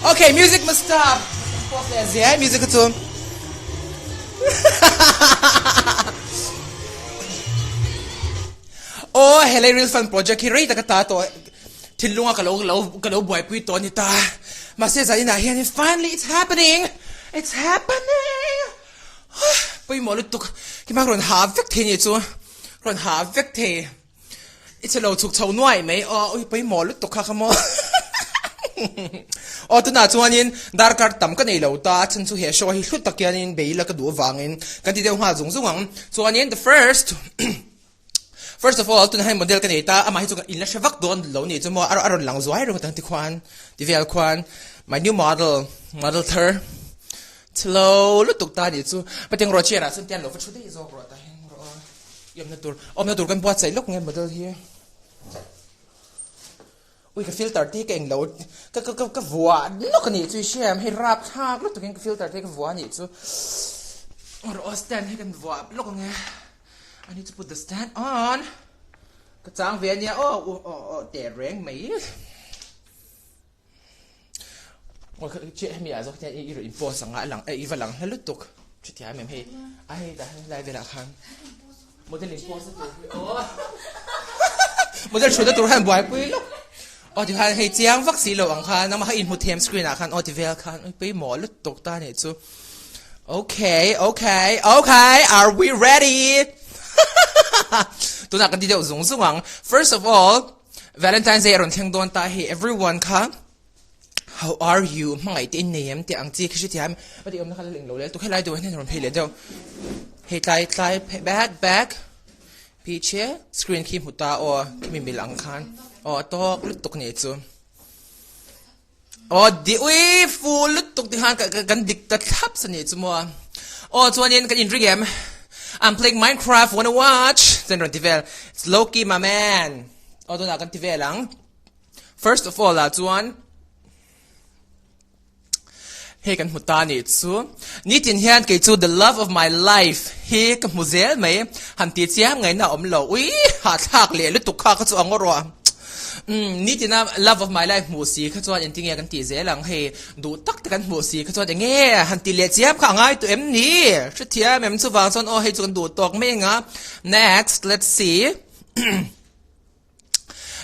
Okay, music must stop. Pause leh zel music kha chu. Aw helai Real Fun project hi rei taka ta tawh thinlunga ka lo lo ka lo buaipui tawh a ni ta. Mahse zaninah hianin finally it's happening! It's happening! Pawimawh lutuk keimah rawn ha vek thei ni chu rawn ha vek thei. I chhe lo chhuk chho nuai mai aw ui pawimawh lutuk kha kha maw aw tunah chuanin darkar tam ka nei lo ta a chhan chu he show hi hlu tak hianin bei la ka duh avangin kan ti deuh nghal zung zung ang chuanin the first first of all tunah hian model ka nei ta amah hi chu in la hre vak dawn lo ni chu maw a rawn lang zuai reng ang tikhuan ti vel khuan my new model model thar chhe lo lutuk ta ni chu pateng rawh chair ah chuan tian lo va thu daih zawk rawh tah hian rawh aw. I awmna tur, awmna tur kan buatsaih lawk nge model hi. Ui ka filter te hi ka englo ka ka ka ka vuah lawk a nih chu i hria em hei rap thlak lutuk in ka filter te hi ka vuah a nih chu. Rawh aw stand hi kan vuah lawk ang e. I need to put the stand on. Ka chang ve ania aw aw aw aw teh reng mai. Aw kha chiah hemi ah zawk hian i rawn in post ang a lang i va lang hla lutuk chutia em em hei a hei tah hian helai velah khan model in post na tur hi aw model thutna tur khan buaipui lawk aw tikhan hei chiang vak si lo ang khan nangmah kha inhmu thiam screen ah khan aw ti vel khan ui pawimawh lutuk ta nih chu okay okay okay are we ready tunah kan ti deuh zung zung ang first of all Valentine's Day a rawn thleng dawn ta hei everyone kha how are you hmangaih te in nei em tih ang chi khi hrethiam a tih awmna kha la englo leh lutuk helai deuh hian a rawn phei leh deuh hei tlai tlai back back piche screen khi hmu ta aw khimi mil ang khan aw a tawk lutuk nih chu aw di ui fu lutuk ti khan kan dik ta thlap sa nih chu maw aw chuanin kan inring em I'm playing Minecraft wanna watch chuan rawn ti vel it's Loki my man aw tunah kan ti vel ang first of all ah chuan hei kan hmu ta nih chu nitin hian kei chu the love of my life hi ka hmu zel mai han ti chiang ngaihna a awm lo ui hahthlak leh lutuk kha ka chu ang rawh umm nitina love of my life hmuh si kha chuan engtin nge kan tih zel ang hei duh tak te kan hmuh si kha chuan enge han ti leh chiam kha a ngai tawh em ni hrethiam em chuvang chuan aw hei chu kan duh tawk mai anga next let's see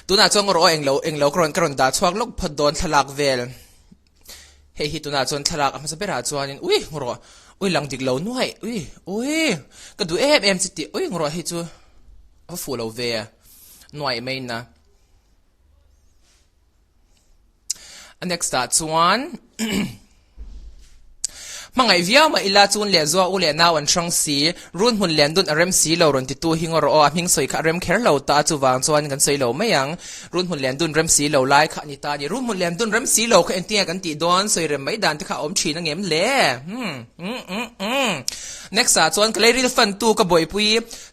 Tunah chuan rawh aw englo englo ka rawn ka rawn dah chhuak lawk phawt dawn thlalak vel hei hi tunah chuan thlalak a hmasa berah chuanin ui rawh ui lang dik lo nuaih ui ui ka duh em em chi tih ui rawh hei chu a va fuh lo ve nuaih mai na. A next ah chuan Hmangaih viau mah ila chun leh zua u leh nau an hrang si, run hmun lian dun a rem si lo rawn titu hi ngaw rawh aw, a hming sawi kha a rem kher lo ta a chuvang chuan kan sawi lo mai ang. Run hmun lian dun rem si lo lai kha a ni ta a ni. Run hmun lian dun rem si lo kha engtinge kan tih dawn sawi rem mai dan te kha a awm thin angem le? Umm umm umm umm Next ah chuan ka leiril fan tu ka buaipui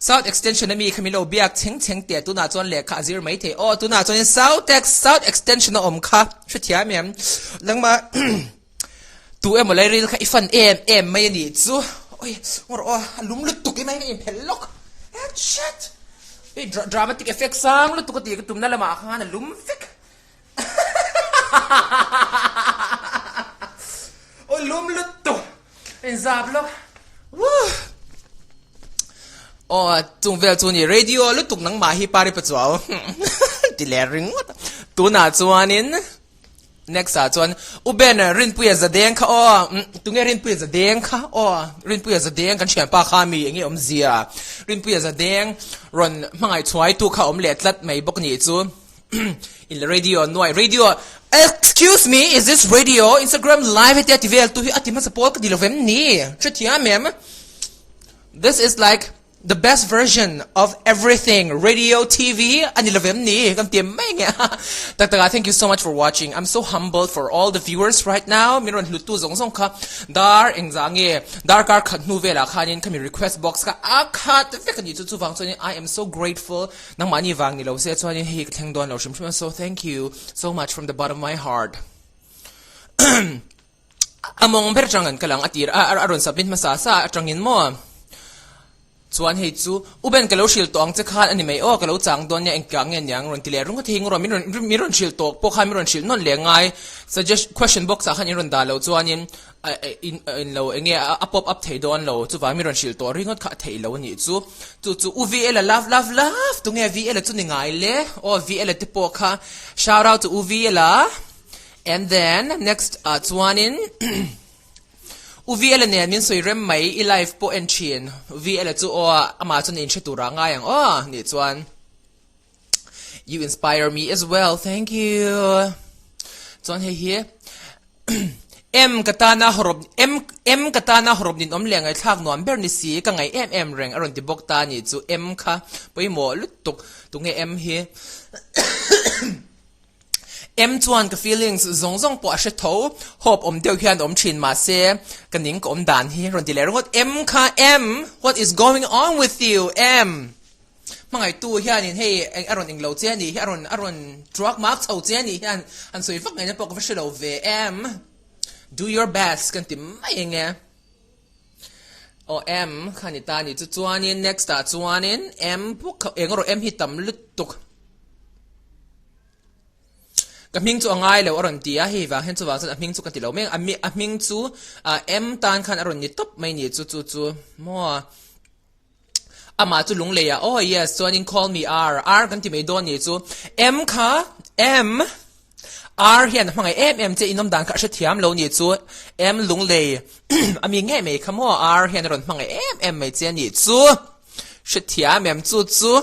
South Extension ami kha min lo biak chheng chheng teh tunah chuan lehkha a zir mai thei aw tunah chuanin South Ex South Extension a awm kha hrethiam em nangmah tu emaw lairil kha i fan em em mai a nih chu oi ngawr aw a lum lutuk em mai ka inphelh lawk ah shit hei dramatic effect sang lutuk a tih ka tumna lamah khan a lum vek aw lum lutuk Inzap lawk. Woo. Aw chung vel chu ni radio lutuk nangmah hi pari pachuau ti leh ringawt a. Tunah chuanin next ah chuan U Ben Rinpuia Zadeng kha aw tunge Rinpuia Zadeng kha aw Rinpuia Zadeng kan thianpa kha mi enge awmzia Rinpuia Zadeng rawn hmangaih chhuaitu kha awm leh tlat mai bawk nih chu. In la radio nuai radio excuse me is this radio Instagram live hetia ti vel tu hi a ti hmasa pawl ka ti lovem ni hrethiam em this is like the best version of everything radio TV a ni lovem ni kan ti mai nge tak tak ah thank you so much for watching I'm so humbled for all the viewers right now min rawn hlut tu zawng zawng kha dar engzah nge darkar khat hnu velah khanin khami request box kha a khat vek a ni chu chuvang chuanin I am so grateful Nangmahni vang ni lo se chuanin hei ka thleng dawn lo hrim hrim a so thank you so much from the bottom of my heart. A mawng ber atang an kal ang a tir a a rawn submit hmasa sa atangin maw. Chuan hei chu U Ben ka lo hrilh tawh ang che khan a ni mai aw, ka lo chang dawn nia engkah nge niang rawn ti leh ringawt hi eng rawh min rawn min rawn hrilh tawh pawh khan min rawn hrilh nawn leh ngai suggest question box ah khan in rawn dah loh chuanin in in lo eng nge a pop up thei dawn lo chuvang min rawn hrilh tawh ringawt kha a theih lo a nih chu chu chu U VL a love love love tunge VL a chu ni ngai le aw VL a te pawh kha shout out to U VL a and then next ah chuanin U VL nen min sawi rem mai, i live pawh en thin. U VL chu aw amah chuan in hre turah ngai ang aw nih chuan You inspire me as well, thank you. Chuan hei hi M ka tana hawrawp M M ka tana hawrawp nin awm leh ngaihthlak nuam ber ni si ka ngaih em em reng a rawn ti bawk ta nih chu M kha pawimawh lutuk tunge M hi M chuan ka feelings zawng zawng pawh a hre tho, hope awm deuh hian awm thin mahse ka ning ka awm dan hi rawn ti leh ringawt M kha M what is going on with you M hmangaihtu hianin hei a rawn englo che anih hi a rawn a rawn truak mak chho che anih hian han sawi vak ngaihna pawh ka va hre lo ve M do your best kan ti mai enge aw M kha ni ta ni chu chuanin next ah chuanin M pawh kha eng erawh M hi tam lutuk. Ka hming chu a ngai lo a rawn ti a, hei vang hian chuvang chuan a hming chu ka ti lo mai ang, a hming chu M tan khan a rawn ni tawp mai ni chu chu chu maw amah chu lunglei ah aw yes chuanin call me R, R kan ti mai dawn ni chu M kha M R hian a hmangaih em em che inawm dan kha a hrethiam lo ni chu M lunglei a mi ngei mai kha maw R hian a rawn hmangaih em em mai che ni chu hrethiam em chu chu.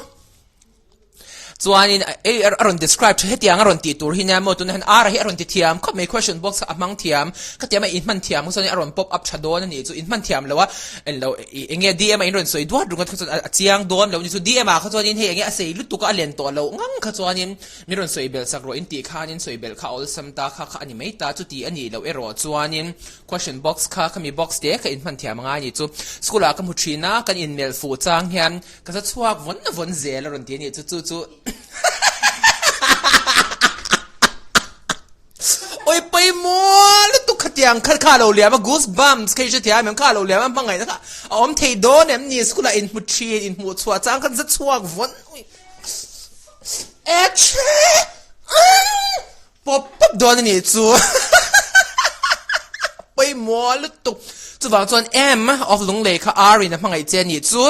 Chuanin ei a rawn describe tha hetiang a rawn tih tur hi nia maw tunah hian R hi a rawn ti thiam khawp mai question box kha a hmang thiam khatiang a inhman thiam kha chuan a rawn pop up tha dawn a nih chu inhman thiam lo a englo ih enge DM a in rawn sawi duat ringawt kha chuan a chiang dawn lo a ni chu DM ah kha chuanin hei enge a sei lutuk a a len tawh loh ngang kha chuanin min rawn sawi belh sak rawh in tih khanin sawi belh kha a awlsam ta kha kha a ni mai ta chuti a nih loh erawh chuanin question box kha khami box te kha inhman thiam a ngai a nih chu school ah ka hmu thin a kan inmelh fuh chang hian Ka za chhuak vawn vawn zel a rawn ti a nih chu chu chu Oi pawimawh lutuk khatiang kha kha lo liam a goose bumps kha i hrethiam em kha lo liam a hmangaihna kha a awm thei dawn em ni school ah inhmu thin inhmuh chhuah chang khan za chhuak vawn e che Pawp pawp dawn a nih chu. Pawimawh lutuk. Chuvang chuan M of Lunglei kha R in a hmangaih che a nih chu.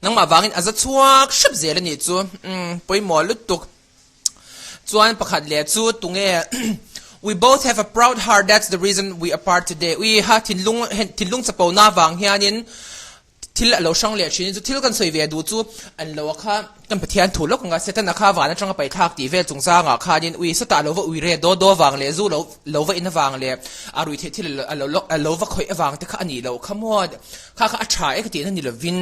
Nangmah vangin a za chhuak hrep zel a nih chu. Umm pawimawh lutuk. Chuan pakhat leh chu tunge We both have a proud heart that's the reason we apart today. Ui ha thinlung thinlung chapona vang hianin Thil a lo hrang leh thin chu thil kan sawi ve duh chu an lo a kha kan Pathian thu lawk anga Setana kha van atanga paih thlak tih vel chungchangah khanin ui sawtah lo va ui re daw daw vang leh zu lo lo va in avang leh a rui theih thil a lo a lo va khawih avang te kha a nih loh kha maw kha kha a tha e ka tihna ni lovin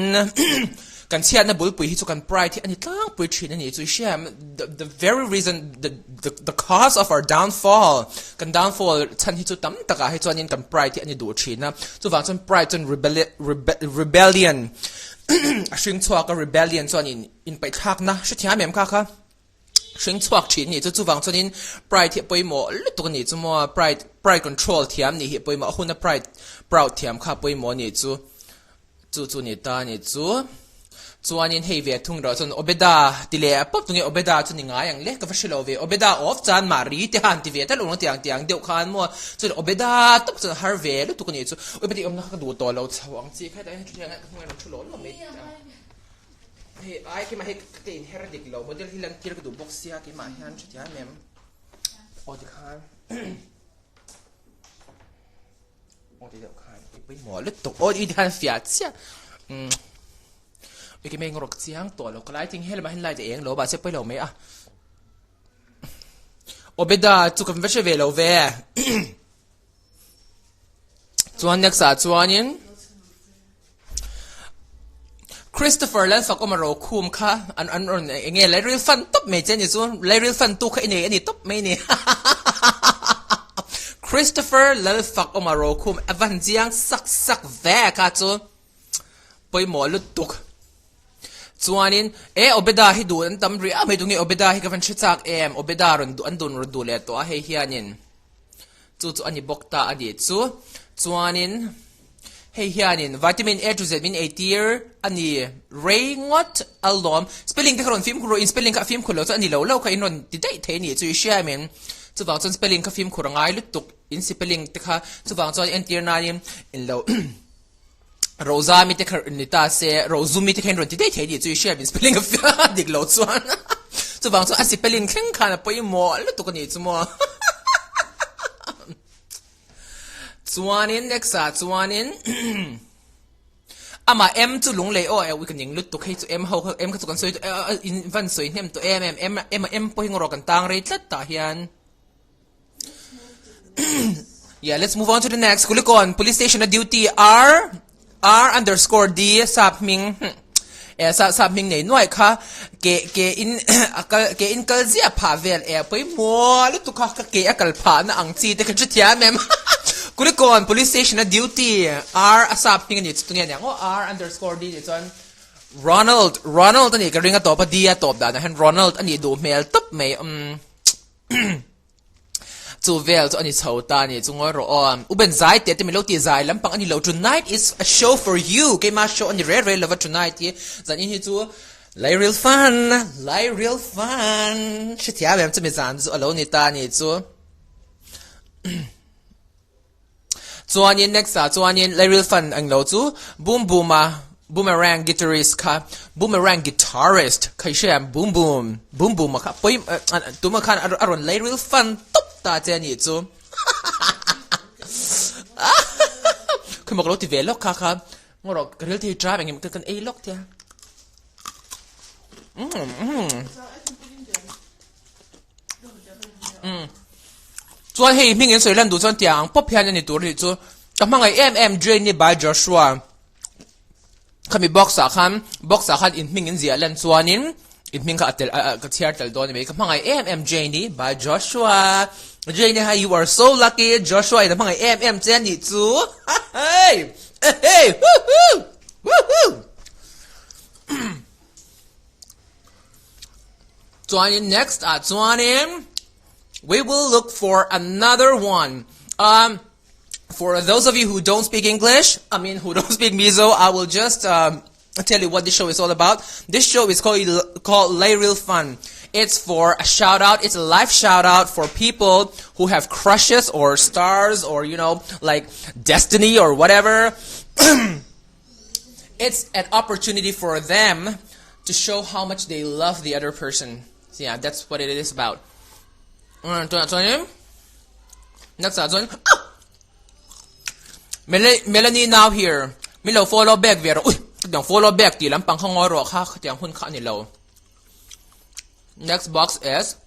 kan chhiatna bulpui hi chu kan pride hi a ni tlangpui thin a ni chu i hria em the the very reason the the the cause of our downfall kan downfall chhan hi chu tam takah hi chuanin kan pride hi a ni duh thin a chuvang chuan pride chuan rebellion rebellion a hring chhuak a rebellion chuanin inpaihthlakna hrethiam em kha kha hring chhuak thin a ni chu chuvang chuanin pride hi a pawimawh lutuk a ni chu maw pride pride control thiam nih hi a pawimawh a huna pride proud thiam kha a pawimawh a ni chu. Chu chu ni ta ni chu. Chuanin hei ve thung erawh chuan Obeda ti leh pawp tunge Obeda chu ni ngai ang le ka va hre lo ve Obeda of chan mah ri te han ti ve tal ung tiang tiang deuh khan maw chuan Obeda tawp chuan har ve lutuk a nih chu ui pahnih awmna kha ka duh tawh lo chho ang chi kha hetah hian thuthleng ah ka hnung ah rawn thu lawm lawm mai hei ai keimah hei ka inher dik lo model hi lan tir ka duh bawk sia keimah hian hrethiam em aw tikhan. Aw ti deuh khan i pawimawh lutuk aw i hian fiah chiah umm ui ke meng rawk chiang tawh lo ka lighting he lamah hian light a eng lo mahse pawi lo mai a Obeda chu kan va hre ve lo ve chuan next ah chuanin Christopher Lalfak awm a ro khum kha an an rawn eng nge lairil fan tawp mai che a ni chu lairil fan tu kha i nei a ni tawp mai a ni Christopher Lalfak awm a ro khum a va han chiang sak sak ve kha chu pawimawh lutuk chuanin e Obeda hi duh an tam rih a mai tunge Obeda hi ka van hre chak em Obeda rawn duh an dun rawn duh leh tawh a hei hianin chu chu a ni bawk ta a nih chu chuanin. Hei hianin vitamin A to Z min eitir a ni rei ngawt alawm. Spelling te kha rawn fimkhur rawh, in spelling kha a fimkhur loh chuan a ni lo lo kha in rawn ti daih thei a nih chu i hria em in. Chuvang chuan spelling kha fimkhur a ngai lutuk, in sipelling te kha chuvang chuan entir nain in lo Rozami te kha ni ta se, Rozumi te kha in rawn ti daih thei a nih chu i hria em in spelling a dik loh chuan. Chuvang chuan a sipelling thleng khan a pawimawh lutuk a nih chu maw. Chuanin next ah chuanin amah M chu lunglei aw eh ui ka ning lutuk hei chu M ho kha M kha chu kan sawi tawh in van sawi hnem tawh em em M M M pawh hi ngawrh kan tang rei tlat tah hian Yeah let's move on to the next Kulikawn police station a duty R R underscore D sap hming eh sa sap hming nei nuai kha ke ke in a kal ke in kal ziah phah vel eh pawimawh lutuk kha ka ke a kal phah na ang chi te ka hre thiam em Kulikawn police station a duty R a sap hming a ni chu tunge aniang aw R underscore D nih chuan Ronald Ronald a nih ka ring a tawp a D a tawp danah hian Ronald a nih duh hmel tawp mai umm. Chu vel chu a ni chho ta a ni chu ngawi rawh aw. U Ben zai teh te min lo ti zai lampang a ni lo tonight is a show for you keima show a ni rel rel lova tonight hi zan in hi chu lai real fun lai real fun hrethiam em chumi zan chu a lo ni ta a ni chu. Chuanin next ah chuanin Lairil Fund ang lo chu Boom Boom a Boomerang guitarist kha Boomerang guitarist kha i hria em Boom Boom Boom Boom a kha pawi tuma khan a rawn Lairil Fund tawp ta che a nih chu Khawimaw ka lo ti ve lawk kha kha ngaw rawh ka ril thei ṭap engkim kan ei lawk tia Chuan hei hming in sawi lan duh chuan tiang ang pawp hian a ni tur a nih chu. Ka hmangaih em em Drain ni by Joshua khami box ah khan box ah khan in hming in ziah lan chuanin in hming kha a tel ka chhiar tel dawn a ni mai. Ka hmangaih em em Jane-i by Joshua. Jane-i hi you are so lucky Joshua in a hmangaih em em che a nih chu. Hei! Ehei! Woohoo! Woohoo! Chuanin next ah chuanin we will look for another one. Um, for those of you who don't speak English, I mean who don't speak Mizo, I will just um, tell you what this show is all about. This show is called called Lairil Fun. It's for a shout out. It's a live shout out for people who have crushes or stars or you know like destiny or whatever. it's an opportunity for them to show how much they love the other person. So yeah, that's what it is about. Next ah chuan Melanie now here min lo follow back ve rawh ui khatiang follow back tih lampang kha ngawi rawh kha khatiang hun kha a ni lo. Next box is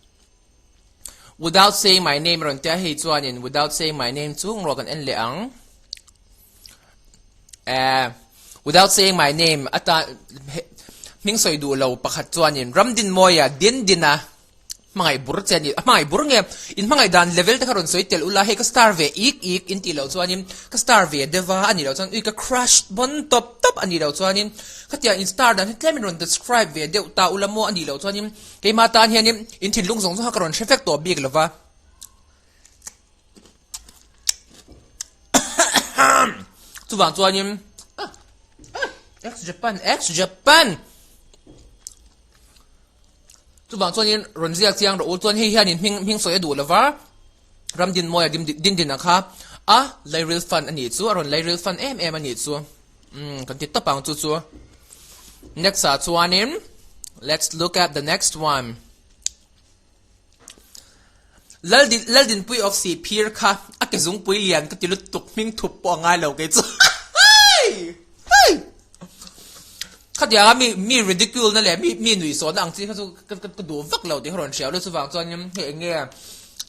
Without saying my name rawn tia hei chuanin without saying my name chu ngrawh kan en leh ang. Eh, without saying my name ata hming sawi duh lo pakhat chuanin Ramdinmawia din dina hmangaih bur che a ni. A hmangaih bur nge in hmangaih dan level te kha rawn sawi tel ula hei ka star ve ik ik in tih loh chuanin ka star ve deuh a a nih loh chuan ui ka crush bawn tawp tawp a nih loh chuanin khatiang in star dan hi tlem in rawn describe ve deuh ta ula maw a nih loh chuanin Keimah tan hianin in thinlung zawng zawng kha ka rawn hre vek tawh bik lo va. Chuvang chuanin Ex Japan Ex Japan Chuvang chuanin rawn ziak chiang rawh u chuan hei hianin hming hming sawi a duh lo va. Ramdinmawia Dindina kha a Lairil Fund a nih chu a rawn Lairil Fund em em a nih chu. Umm kan ti tawp ang chu chu. Next ah chuanin let's look at the next one. Laldin Laldinpui of si phir kha a ke zungpui lian ka ti lutuk hming thup pawh a ngai lo kei chu. Hei! Hei! Khatianga mi mi ridicule na leh mi mi nuihsawhna ang chi kha chu ka ka duh vak lo tih kha rawn hria lo chuvang chuanin hei eng nge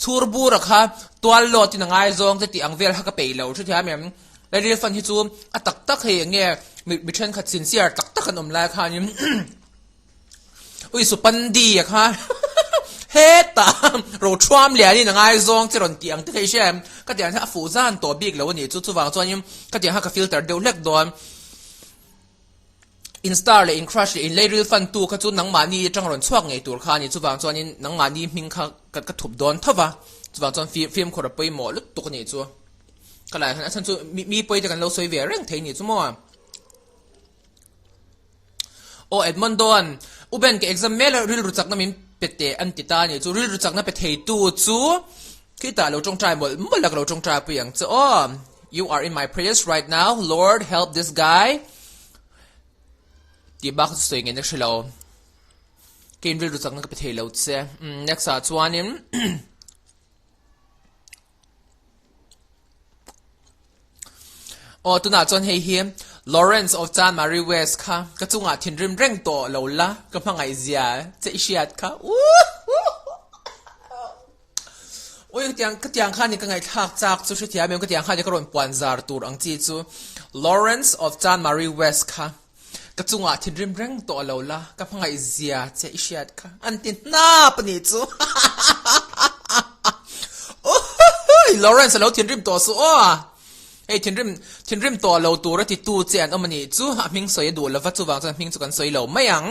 chhur bura kha tual lawtin a ngaizawng te tih ang vel kha ka peih lo hrethiam em. Lairil fan hi chu a tak tak hei eng nge mi thenkhat sincere tak tak an awm lai khanin ui supandi a kha hetah rothuam lianin a ngaizawng che rawn tih ang te kha i hria em ka tih ang hian a fuh zan tawh bik lo a nih chu chuvang chuanin ka tih ang kha ka filter deuh hlek dawn. In star leh in crush leh in leiril fan tu kha chu nangmahni atang rawn chhuak ngei tur kha a ni. Chuvang chuanin nangmahni hming kha ka thup dawn tho va, chuvang chuan fimkhur a pawimawh lutuk a nih chu. Ka lai hian a chhan chu mi pawi te kan lo sawi ve reng thei ni chu maw. Aw Edmondoan U Ben ka exam mel a rilru chakna min pe teh an ti ta a ni chu rilru chakna pe thei tu chu khitah lo tawngtai mawlh mawlh a ka lo tawngtai pui ang che aw You are in my prayers right now Lord help this guy tih bak chu sawi ngei na hre lo keiin rilru chakna ka pe thei lo che next ah chuanin Aw tunah chuan hei hi Lawrence of Chanmari West kha ka chungah thinrim reng tawh lo la ka hmangaih zia che i hriat kha Ui ka ka tiang khan ka ngaihthlak chak chu hrethiam em ka tiang khan ka rawn puan zar tur ang chi chu Lawrence of Chanmari West kha Ka chungah thinrim reng tawh lo la, ka hmangaih zia che i hriat kha an ti hnap a nih chu. Uhuhui! Lawrence a lo thinrim tawh suh aw. Hei thinrim thinrim tawh lo tur a titu che an awm a nih chu, a hming sawi a duh lova chuvang chuan a hming chu kan sawi lo mai ang.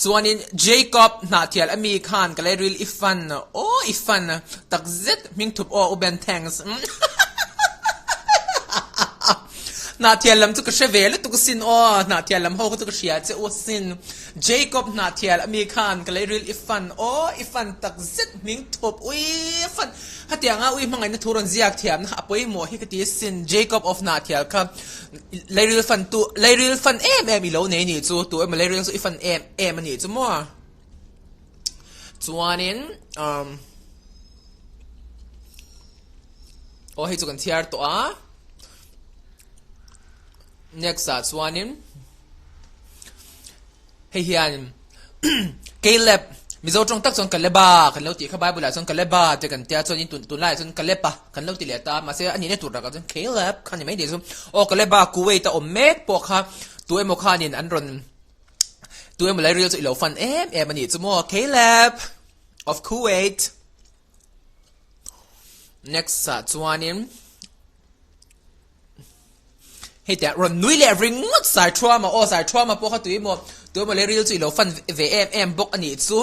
Chuanin Jacob hnahthial a mi khan ka lei ril i fan aw i fan tak zet hming thup aw u Ben thanks Hnahthial lam chu ka hre ve lutuk asin aw hnahthial lam ho kha chu ka hria che u asin Jacob hnahthial a mi khan ka lei ril i fan aw i fan tak zet hming thup ui fan hetianga ui hmangaihna thu rawn ziak thiamna kha a pawimawh hi ka ti asin Jacob of hnahthial kha Lairil fan tu, lairil fan em em i lo nei nih chu, tu emaw lairil chu i fan em em a nih chu maw? Chuanin umm aw hei chu kan chhiar tawh a, next ah chuanin. Hei hian Caleb, Mizo tawng tak chuan Kaleba kan lo tih kha Bible ah chuan Kaleba te kan tia chuan in tunlai ah chuan Kalepa kan lo ti leh ta mahse a nihna tur takah chuan Caleb kha ni mai ni chu aw Kaleba Kuwait a awm mek pawh kha tu emaw khanin an rawn tu emaw lairil chu i lo fan em em a nih chu maw Caleb of Kuwait next ah chuanin Hei tiah rawn nui leh ringawt Saithuama aw Saithuama pawh kha tui maw tui maw le ril chu i lo fan ve em em bawk a nih chu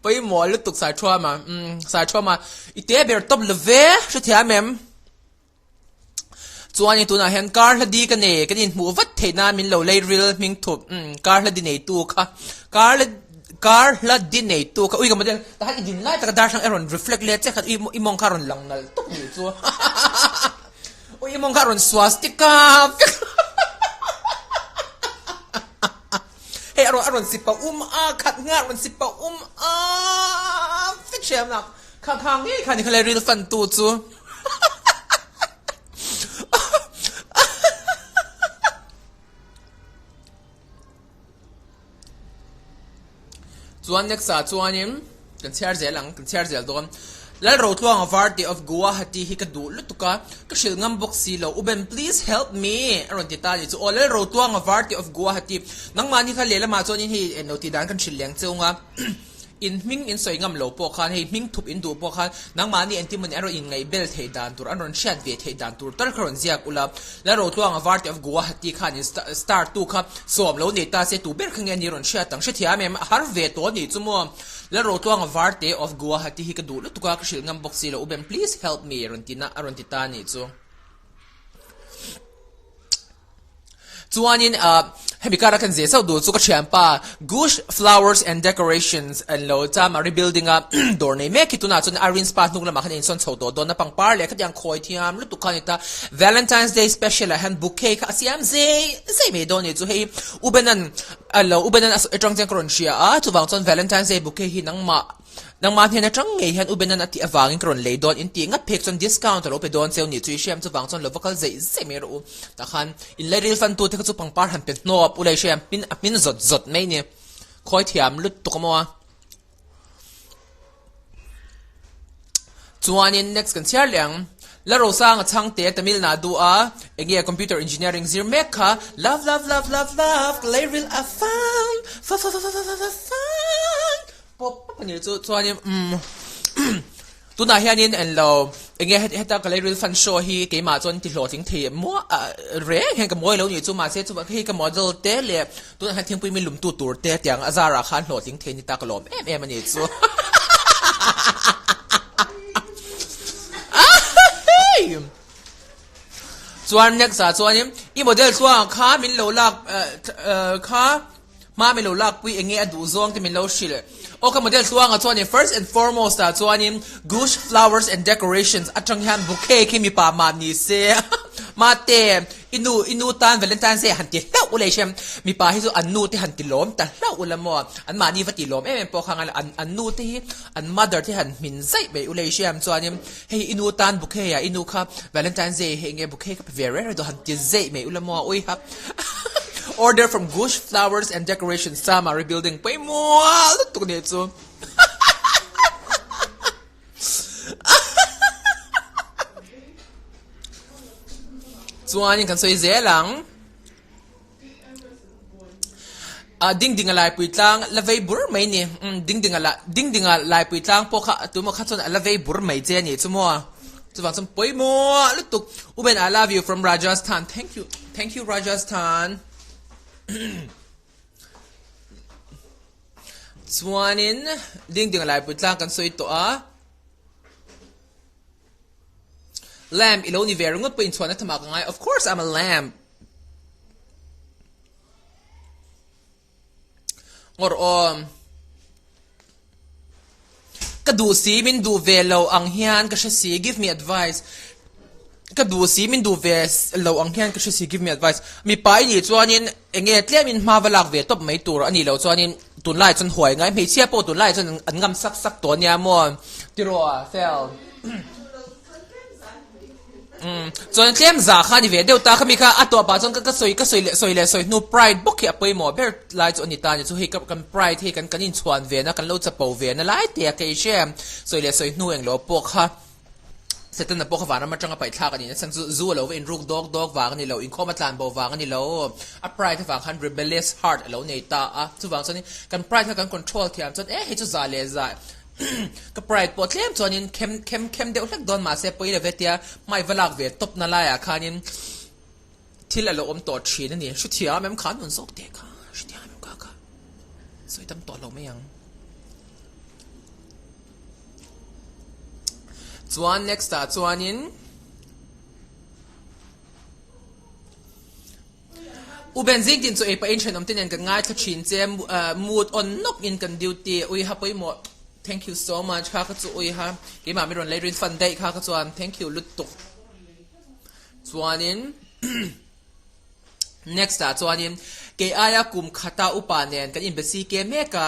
pawimawh lutuk Saithuama umm Saithuama i te ber tawp lo ve hrethiam em. Chuanin tunah hian kar hla di ka nei, kan inhmuh vat theih nan min lo lei ril hming thup, umm kar hla di neitu kha, kar hla kar hla di neitu kha, ui ka model tah khan i din lai taka darthlang e rawn reflect let che khan ui i mawng kha a rawn lang nalh tawp nih chu ui i mawng kha a rawn swastika vek hei a rawn a rawn sipa um a khat nghal a rawn sipa um a vek hriam a kha kha ngei kha ni kha le ril fan tu chu. Chuan next ah chuanin kan chhiar zel ang kan chhiar zel dawn Lalrotluanga Varte of Guwahati hi ka duh lutuk a ka hrilh ngam bawk si lo U Ben please help me a rawn ti ta a ni chu aw Lalrotluanga Varte of Guwahati nangmahni kha lehlamah chuanin hei englo tih dan kan hrilh leng cheu ang a. In hming in sawi ngam lo pawh khan hei hming thup in duh pawh khan nangmahni engtin mawni an rawn inngaih bel theih dan tur an rawn hriat ve theih dan tur tal kha rawn ziak ula. Lalrotluanga Varte of Guwahati khan in star tu kha sawm lo nei ta se tu ber kha nge ani rawn hriat ang hrethiam em a har ve tawh anih chu maw. Lalrotluanga Varte of Guwahati hi ka duh lutuk a ka hrilh ngam bawk si lo U Ben please help me rawn ti na a rawn ti ta anih chu. Chuanin ah hemi kara khan zeh zauh duh chu ka thianpa Gush Flowers and Decorations an lo Chamari building a dawr nei mek hi tunah chuan Irene Spa hnung lamah khan a insawn chho tawh dawn a pangpar leh khatiang khawi thiam lutuk kha a ni ta Valentine's Day special ah hian bouquet kha a siam zei zei mai dawn a ni chu hei U Benan a lo U Benan a sawi atang chuan ka rawn hria a chuvang chuan Valentine's Day bouquet hi nangmah Nangmah hnen atang ngei hian U Benan a tih avangin ka rawn lei dawn in tih ngat phek chuan discount a lo pe dawn cheu nih chu i hriam chuvang chuan lo va kal zeih zeih mai rawh u. Tah khan in lei ril fantu te kha chu pangpar han pe hnawp u lei hriam hmin a hmin zawt zawt mai ni. Khawi thiam lutuk a maw a. Chuanin next kan chhiar leh ang. La Rosanga chhangte Tamil Nadu a enge computer engineering zir mek kha love love love love love ka lei ril a fan fa fa fa fa fa fa fan. Pawp pawp a ni chu chuanin umm tunah hianin englo. Enge heta ka Lairil Fan Show hi keimah chuan ti hlawhtling thei muah reng hian ka mawi lo nih chu mahse chu hei ka model te leh tunah hian thingpui mi lumtu tur te tiang a zarah khan hlawhtling thei ni ta ka lawm em em a nih chu. Chuan next ah chuanin i model tluangah kha min lo lak kha Hma min lo lakpui enge a duh zawng te min lo hrilh. Aw ka model tluangah chuanin first and foremost ah chuanin Gush Flowers and Decorations atang hian bouquet khi mipa mah ni se mate i nu i nu tan Valentine's Day han ti hlauh ula i hriam mipa hi chu an nu te han ti lawm ta hlauh ula maw an mahni va ti lawm em em pawh kha ngai lo an an nu te hi an mother te han hmin zaih mai ula i hriam chuanin hei i nu tan bouquet ah i nu kha Valentine's Day hei enge bouquet ka pe ve reng reng dawn han ti zaih mai ula maw ui ha. Order from Gush Flowers and Decorations Samari building pawimawh lutuk nih chu. Chuanin kan sawi zel ang. Ah ding dinga laipui tlang la vei bur mai ni. Um ding dinga la ding dinga laipui tlang pawh kha tumaw kha chuan a la vei bur mai che a nih chu maw. Chuvang chuan pawimawh lutuk. Uben I love you from Rajasthan. Thank you. Thank you Rajasthan. Chuanin ding ding laipui tlang kan sawi tawh a. Lamb i lo ni ve ringawt pawh inchhuahna thamah ka ngai. Of course I'm a lamb. Ngawr awm. Ka duh si min duh ve lo ang hian ka hre si give me advice Ka duh si min duh ve lo ang hian ka hre si give me advice Mipa i nih chuanin eng nge tlemin hma va lak ve tawp mai tur a nih loh chuanin tunlai chuan huai ngai hmeichhia pawh tunlai chuan an ngam sak sak tawh ania maw tiraw fel. Umm chuan tlem zah kha a ni ve deuh ta khami kha a tawh pah chuan ka sawi ka sawi leh sawi leh sawi hnu pride bawk hi a pawimawh ber lai chu a ni ta a ni chu hei ka kan pride hi kan kan inchhuan ve na kan lo chapo ve na lai te a kei hre sawi leh sawi hnu englo pawh kha Setana pawh kha vanram atanga paih thlak a ni na chhan chu zu a lo va inruk dawk dawk vang a ni lo inkhawm a tlan bo vang a ni lo a pride avang khan rebellious heart a lo nei ta a chuvang chuan kan pride kha kan control thiam chuan e hei chu zah leh zah Ka pride pawh tlem chuanin khem khem khem deuh hlek dawn mahse pawi lo ve tia hmai va lak ve tawp na laiah khanin thil a lo awm tawh thin a ni. Hrethiam em kha an rawn zawk teh kha hrethiam em kha kha sawi tam tawh lo mai ang. Chuan next ah chuanin. U Ben zing tin chu ei pahin thenawm te nen kan ngaithla thin che mood on nawk in kan duty ui ha pawimawh thank you so much kha ka chu ui ha keimah mi rawn lei rin fan daih kha ka chuan thank you lutuk chuanin next ah chuanin kei aia kum khata upa nen kan inbe si ke mek a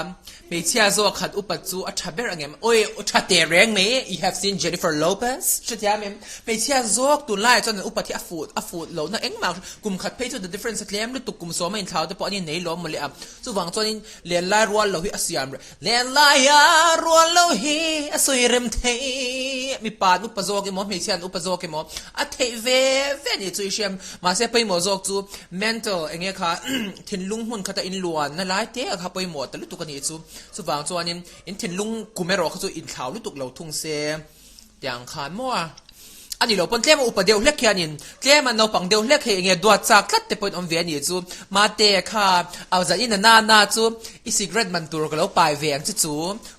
Hmeichhia zawk khat upat chu a tha ber angem? Awi, tha teh reng mai, you have seen Jennifer Lopez? Hrethiam em? Hmeichhia zawk tunlaiah chuan an upat hi a fuh a fuh lohna engmah kum khat phei chu the difference a tlem lutuk kum sawma inthlau te pawh an innei lawm mawle a, chuvang chuanin lenlai rual lo hi a siam reng lenlai a rual lo hi a sawi rem thei mipa an upa zawk emaw hmeichhia an upa zawk emaw a theih ve ve a nih chu i hriam mahse pawimawh zawk chu Mental eng nge kha thinlung hmun khata in luan na lai te kha pawimawh ta lutuk a nih chu. Chuvang chuanin in thinlung kum erawh kha chu inthlau lutuk lo thung se tiang khan maw a. A nih loh pawn tlem a upa deuh hlek hianin tlem a naupang deuh hlek hei eng nge duat chak tlat te pawhin awm ve a nih chu. Mate kha au zan in a na na chu i cigarette man tur ka lo pai ve ang che chu.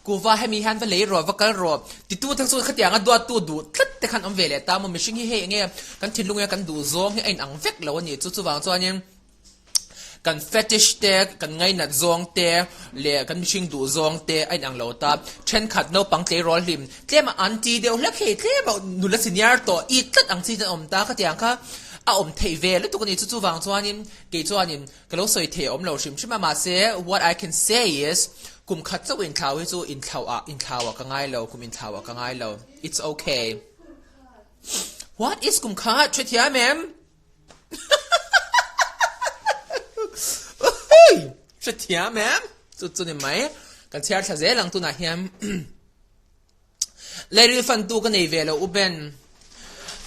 Kuva hemi hian va lei rawh va kal rawh titu te chu khatiang a duattu duh tlat te khan awm ve leh ta maw mihring hi hei eng nge Kan thinlung hian kan duh zawng hi a inang vek lo a nih chu. Chuvang chuanin kan fetish te, kan ngainat zawng te leh kan mihring duh zawng te a inang lo ta. Thenkhat naupang tleirawl hlim tlema aunty deuh hlek hei tlema nula senior tawh it tlat ang chi te an awm ta. Khatiang kha a awm theih ve lutuk a ni chu. Chuvang chuanin kei chuanin ka lo sawi thei a awm lo hrim hrim a. Mahse what I can say is kum khat chauh inthlau hi chu inthlau ah inthlau ah ka ngai lo, kum inthlau ah ka ngai lo. It's okay. What is kum kha hrethiam em? Hrethiam em? Chu chu ni mai. Kan chhiar thla zel ang tunah hian. Lairil fantu ka nei ve lo u Ben.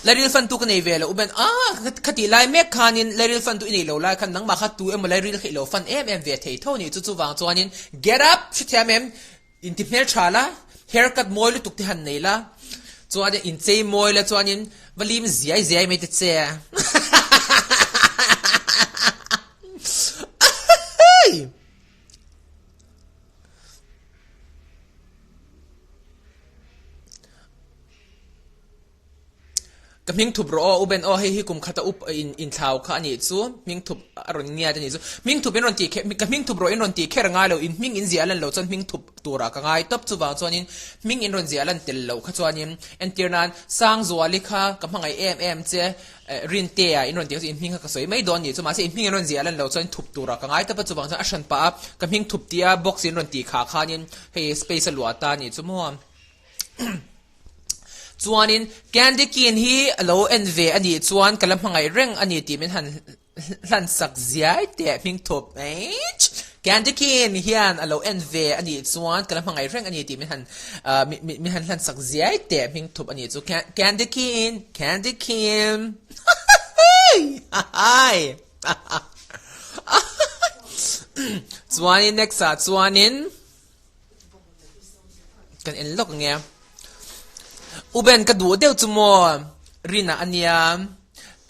Lairil fantu ka nei ve lo u Ben. Ah, khati lai mek khanin lairil fantu i nei lo lai khan nangmah kha tu emaw lairil kha i lo fan em em ve thei tho ni. Chu chuvang chuanin get up hrethiam em? Inti hmel tha la, hair cut mawi lutuk te han nei la. Chuan in chei mawi la chuanin va lim ziai ziai mai ta che. Ka hming thup rawh aw, U Ben aw, hei hi kum khata up in inthlau kha a nih chu, hming thup a rawn ngiat a nih chu. Hming thup in rawn tih kher, ka hming thup rawh in rawn tih kher ngai lo, in hming in ziah lan loh chuan hming thup turah ka ngai tawp, chuvang chuanin hming in rawn ziah lan tel loh kha chuanin entir nan Sangzuali kha ka hmangaih em em che, Rintea in rawn tih kha chu in hming kha ka sawi mai dawn a nih chu, mahse in hming in rawn ziah lan loh chuan thup turah ka ngai tawp a, chuvang chuan a hran pah a, ka hming thup tia box in rawn tih khah khanin hei space a luah ta a nih chu maw. Chuanin Candy Cane hi a lo en ve a nih chuan ka la hmangaih reng a ni tih min han hlan sak ziai teh hming thup eich. Candy Cane hian a lo en ve a nih chuan ka la hmangaih reng a ni tih min han min han hlan sak ziai teh hming thup a nih chu Candy Cane Candy Cane Hahaii Chuanin next ah chuanin Kan en lawk ang e. U Ben ka duh deuh chu maw Rina a nia.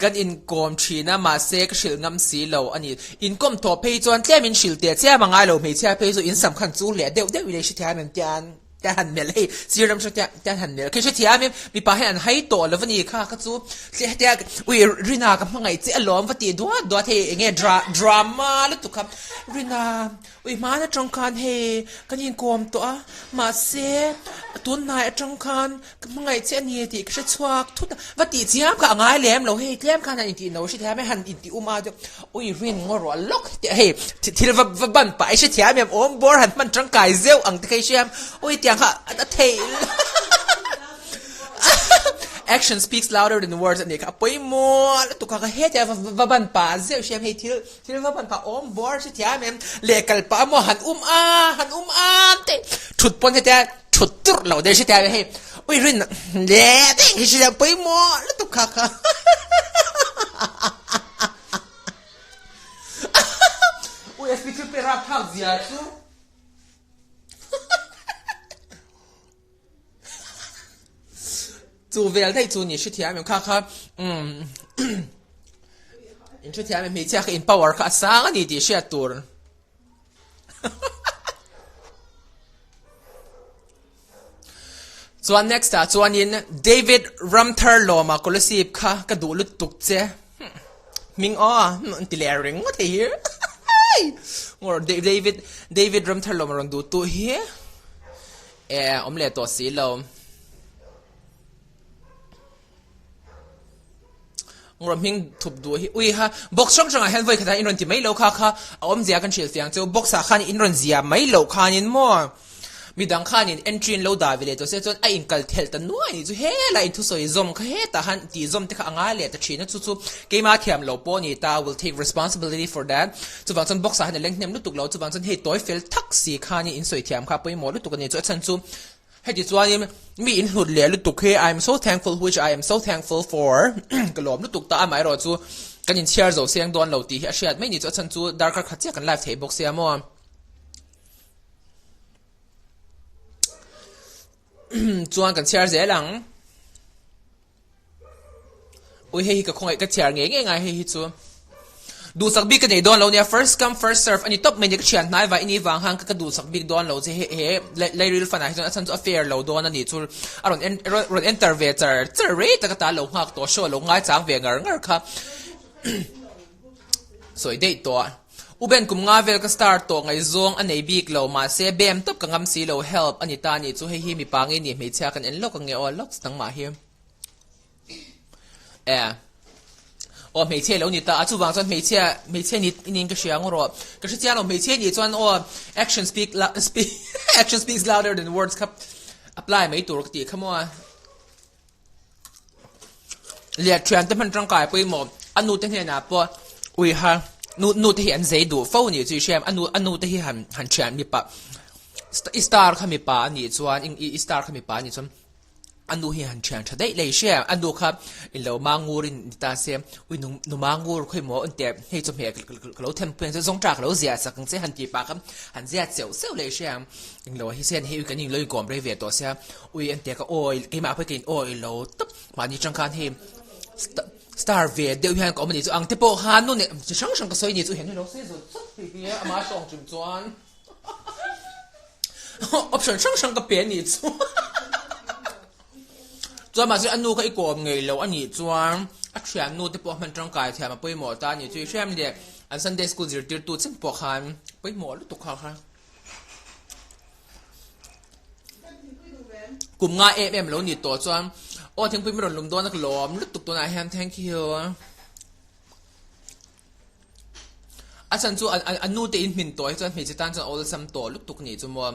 Kan inkawm thin a mahse ka hrilh ngam si lo a ni. Inkawm tawh phei chuan tlem in hrilh teh chiam a ngai lo hmeichhia phei chu in sam khan chu leh deuh deuh ila i hrethiam em tian tian han melh hei sir ram hre tian tian han melh khi hrethiam em mipa hian an hai tawh lo a ni kha kha chu hetia ui Rina ka hmangaih che alawm va tih duat duat hei enge drama lutuk kha Rina Ui hmaan atang khan hei kan inkawm tawh a, mahse tunhnai atang khan ka hmangaih che a ni tih ka hre chhuak thut a, va tih chiam kha a ngai lem lo hei tlem khan han intih no hre thiam e han intih um a chuan ui rin ngaw ruah lawk tih hei thil va va ban pah i hre thiam em awm bawr han hman tangkai zeuh ang te kha i hriam ui tiang kha a theih Action speaks louder than words a nih kha a pawimawh lutuk kha ka hetiang va va ban pah zeuh hriam hei thil Thil va hman pah awm bawr hre thiam em? Leh kal pah a maw han um a, han um a te thut pawn hetia thut turh lo deuh hre thiam em hei ui rin leh daih hi hre thiam pawimawh lutuk kha kha Ui SP thil pe rapthlak zia chu. Chu vel daih chu ni hrethiam em kha kha umm in hrethiam em hmeichhia kha in power kha a sang a ni tih hriat tur. Chuan next ah chuanin David Ramthar lawma Kolasib kha ka duh lutuk che. Hming aw an ti leh ringawt hei hi. Ngawr David David Ramthar lawma rawn duh tu hi e awm leh tawh si lo. Ngawr hming thup duh hi ui ha box hrang hrangah hian vawi khatah in rawn ti mai lo kha kha a awmzia kan hrilh fiang chu box ah khan in rawn zia mai loh khanin maw. Midang khanin entry an lo dah ve leh tawh se chuan a inkal thelh ta nuai anih chu helai inthusawi zawm kha hetah han tih zawm te kha a ngai leh ta thin a chu chu keimah thiam lo pawh a ni ta will take responsibility for that chuvang chuan box ah hian a leng hnem lutuk lo chuvang chuan hei tawi fel thak si khanin insawi thiam kha a pawimawh lutuk a ni chu a chhan chu heti chuanin mi inhlut leh lutuk hi I am so thankful which I am so thankful for ka lawm lutuk ta amaherawh chu kan inchhiar zo seng dawn lo tih hi a hriat mai ni chu a chhan chu darkar khat chiah kan live thei bawk sia maw. Chuan kan chhiar zel ang. Ui hei hi ka khawngaih ka chhiar ngei ngei ngai hei hi chu. Duhsak bik ka nei dawn lo nia first come first serve ani tawp mai nia ka thian hnai vai ini vang khan ka duhsak bik dawn lo che he he lairil fan ah hi chuan a chhan chu a fair lo dawn ani chu a rawn en rawn enter ve char char rei tak ata lo nghak tawh show lo ngaichang ve ngar ngar kha sawi daih tawh. U Ben kum nga vel ka star tawh ngaihzawng a nei bik lo mahse bem tawp ka ngam si lo help a ni ta nih chu hei hi mipa nge ni hmeichhia kan en lawk ange aw lawks nangmah hi e aw hmeichhia lo ni ta a chuvang chuan hmeichhia hmeichhia ni niin ka hria ang rawh ka hre chiang lo hmeichhia nih chuan aw action speak speak action speaks louder than words kha apply mai tur ka tih kha maw a. Liah thian te hman tangkai pawimawh a nu te hnenah pawh ui ha nu nu te hi an zei duh fo nih chu i hria em a nu a nu te hi han han thian mipa i star kha mipa a nih chuan i star kha mipa a nih chuan. A nu hi han thian tha daih lei hria, a nu kha in lo mangur in ni ta se, ui nu nu mangur khawi maw an teh hei chawhmeh ka lo them pui ang che zawng ta ka lo ziah sak ang che han tih pah kha han ziah cheuh cheuh lei hria ang, eng lo hi sen hei ui kan in lo inkawm rei ve tawh sia, ui an teh ka awi keimah pawh hi ka in awi lo tawp mahni tang khan hei star ve deuh hian ka awm a nih chu ang te pawh khan nu nen chi hrang hrang ka sawi a nih chu hian hei lo sawi zawt zawt hei hi ama hrawng hrim chuan. Option hrang hrang ka pe a nih chu. Chuan mahse a nu kha i kawm ngei lo a nih chuan a thian nu te pawh hman tangkai thiam a pawimawh ta a nih chu i hriam leh an Sunday school zirtirtu chin pawh khan pawimawh lutuk kha kha. Kum nga em em lo nih tawh chuan aw thingpui min rawn lum dawn a ka lawm lutuk tunah hian thank you. A chhan chu a nu te in hmin tawh hi chuan hmeichhe tan chuan awlsam tawh lutuk nih chu maw.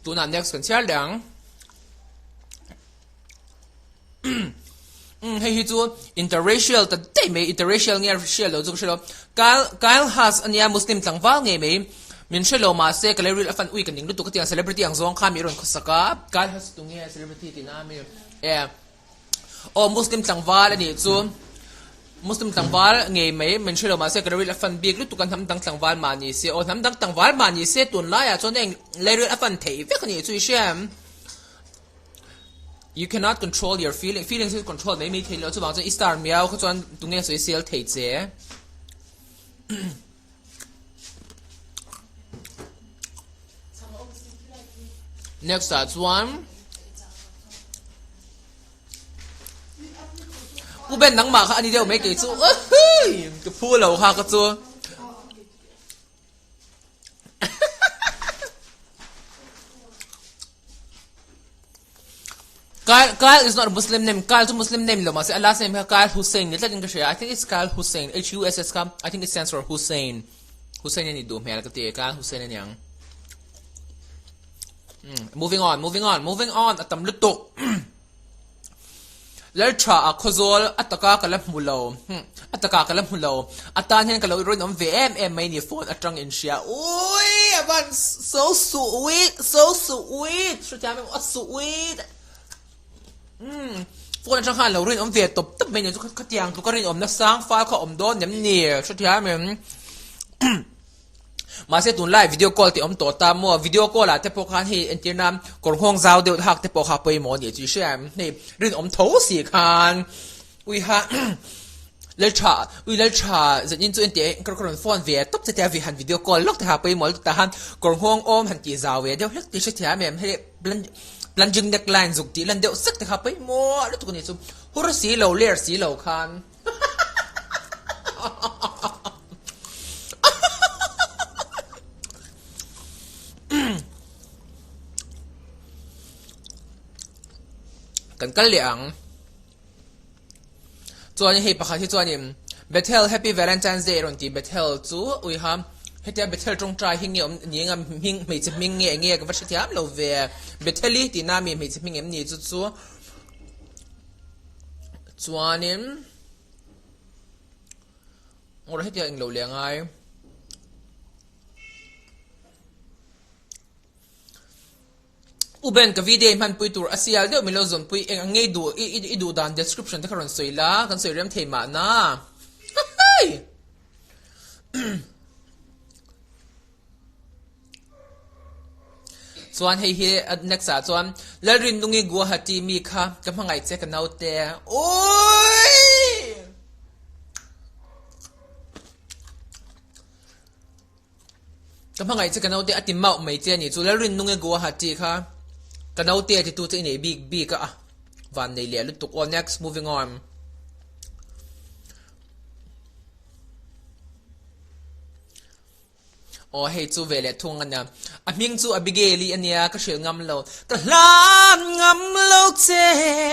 Tunah next kan chhiar leh ang. Umm hei hi chu interracial ta daih mai interracial nge hriat loh chu ka hre lo Kyle Kyle Haas ania Muslim tlangval ngei mai min hre lo mahse ka lei ril a fan ui ka ning lutuk ka ti ang celebrity ang zawng kha mi rawn khawsak a Kyle Haas tu nge celebrity tihna ami e aw Muslim tlangval a nih chu Muslim tlangval ngei mai min hre lo mahse ka lei ril a fan bik lutuk a hnam dang tlangval mah ni se aw hnam dang tlangval mah ni se tunlaiah chuan heng lei ril a fan theih vek a nih chu i hria em. You cannot control your feeling, feelings hi control mai mai thei lo chuvang chuan i star miau kha chuan tunge sawi sel thei che. Next ah chuan U Ben nangmah kha ani deuh mai kei chu ka phu lo kha ka chu. Kyle, Kyle is not a Muslim name. Kyle chu Muslim name lo mahse a last name kha Kyle Hussein ni tlatin ka hria. I think it's Kyle Hussein. H U S S kha I think it stands for Hussein. Hussein a ni duh hmel ka ti. Kyle Hussein a niang. Mm, moving on, moving on, moving on. A tam lutuk. Lal tha a khawzawl a taka ka la hmu lo hmm a taka ka la hmu lo a tan hian ka lo rinawm ve em em mai ni phone atang in hria ui a van so sweet so sweet hrethiam em a sweet umm phone atang khan lo rinawm ve tawp tawp mai ni chu khatiang tluka rinawmna sang fal kha awm dawn em ni hrethiam em. Mahse tunlai video call tih awm tawh ta maw, video call ah te pawh khan hei entir nan kawr nghawng zau deuh hak te pawh kha pawimawh a nih chu i hria em? Hei rinawm tho si khan ui ha lal tha ui lal tha zanin chu entir ka rawn phone ve tawp che tia han video call lawk te kha pawimawh lutuk ta khan kawr nghawng awm han tih zau ve deuh hlek tih hrethiam em? Hei plunging neckline zuk tih lan deuh sek te kha pawimawh lutuk a nih chu hur si lo ler si lo khan. Kan kal leh ang. Chuan hei pakhat hi chuanin Bethel Happy Valentine's Day rawn ti Bethel chu uiha hetia Bethel tawngtai hi nge awm ni anga hming hmeichhe hming nge enge ka va hrethiam lo ve Bethel-i tihna mi hmeichhe hming em ni chu chu. Chuanin Ngawrh hetiang englo leh angai. U Ben ka video hmanpui tur a sial deuh min lo zawnpui eng ang nge i duh i duh dan description te kha rawn sawi la kan sawi rem thei mahna. Hahai! Chuan hei hi next ah chuan Lalrinnungi Guwahati mi kha ka hmangaih che ka naute. Uii! Ka hmangaih che ka naute a ti mauh mai che a nih chu Lalrinnungi Guwahati kha ka naute a titu che i nei bik bik a van nei leh lutuk aw next moving on. Aw hei chu ve leh thung a nia. A hming chu Abigail-i a nia, ka hrilh ngam lo. Ka hlan ngam lo che.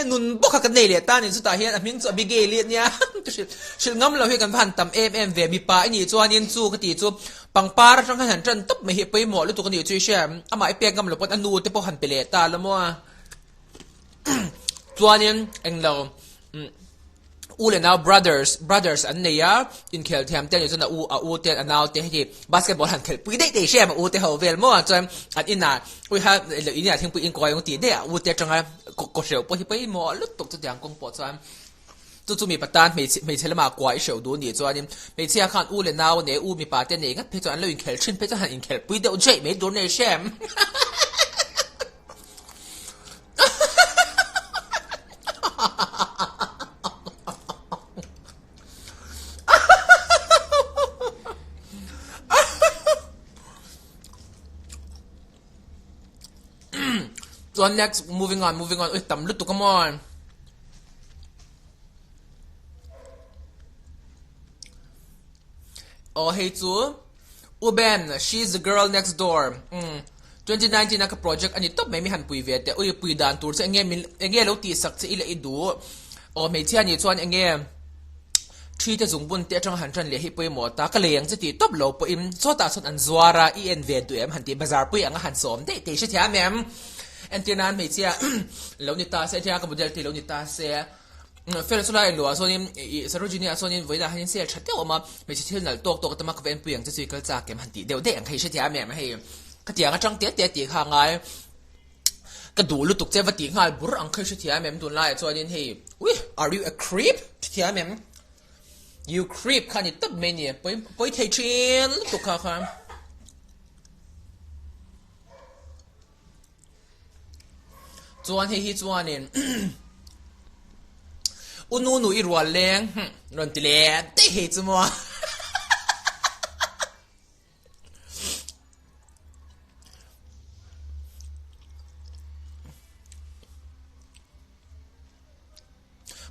Nun bawk kha ka nei leh ta a ni. Chutah hian a hming chu Abigail-i a nia. Ka hrilh hrilh ngam lo hi kan va han tam em em ve. Mipa i nih chuanin chu ka tih chu pangpar atang khan han tan tawp mai hi a pawimawh lutuk a nih chu i hria em? Amah i pek ngam lo pawn a nu te pawh han pe leh ta la maw? Chuanin englo. U leh nau brothers brothers an nei a, inkhel thiam te anih chuan a u a u te a nau te heti basketball han khelh pui daih daih hrem a u te ho vel maw chuan an inah uiha lo inah thingpui inkuai ang tih daih a u te atanga kaw kaw hreuh pawh hi pawimawh lutuk chutiang kawng pawh chuan chu chu mipa tan hmeichhe hmeichhe lamah kua i hreuh duh anih chuanin hmeichhia khan u leh nau nei u mipa te nei ngat phei chuan an lo inkhelh thin phei chuan han inkhelh pui deuh daih mai tur nei hrem. Chuan next moving on moving on ui tam lutuk a maw. Aw hei chu U Ben, She's the girl next door umm 2019 a ka project a ni tawp mai mi han pui ve teh ui pui dan tur che enge min enge lo tih sak che ila i duh aw hmeichhia nih chuan enge thi te zungbun te atanga han tan leh hi pawimawh ta ka lei ang che tih tawp lo pawhin sawtah sawn an zuar a i en ve duh em han tih bazar pui anga han sawm daih teh i hrethiam em entir nan hmeichhia lo ni ta se entir ka model te lo ni ta se. Fel chu lai luah chuanin ih Sarojini ah chuanin vawiinah hianin sale tha deuh a awm a, hmeichhe thil nalh tawk tawk a tam a ka va enpui ang che chu i kal chak em han tih deuh daih ang kha i hrethiam em hei khatiang atang te te tih kha a ngai ka duh lutuk che va tih nghal bur ang kha i hrethiam em tunlaiah chuanin hei ui are you a creep hrethiam em you creep kha a ni tawp mai a ni pawi pawi thei thin lutuk kha kha. Chuan hei hi chuanin U nu nu i rual leng rawn ti leh daih hei chu maw.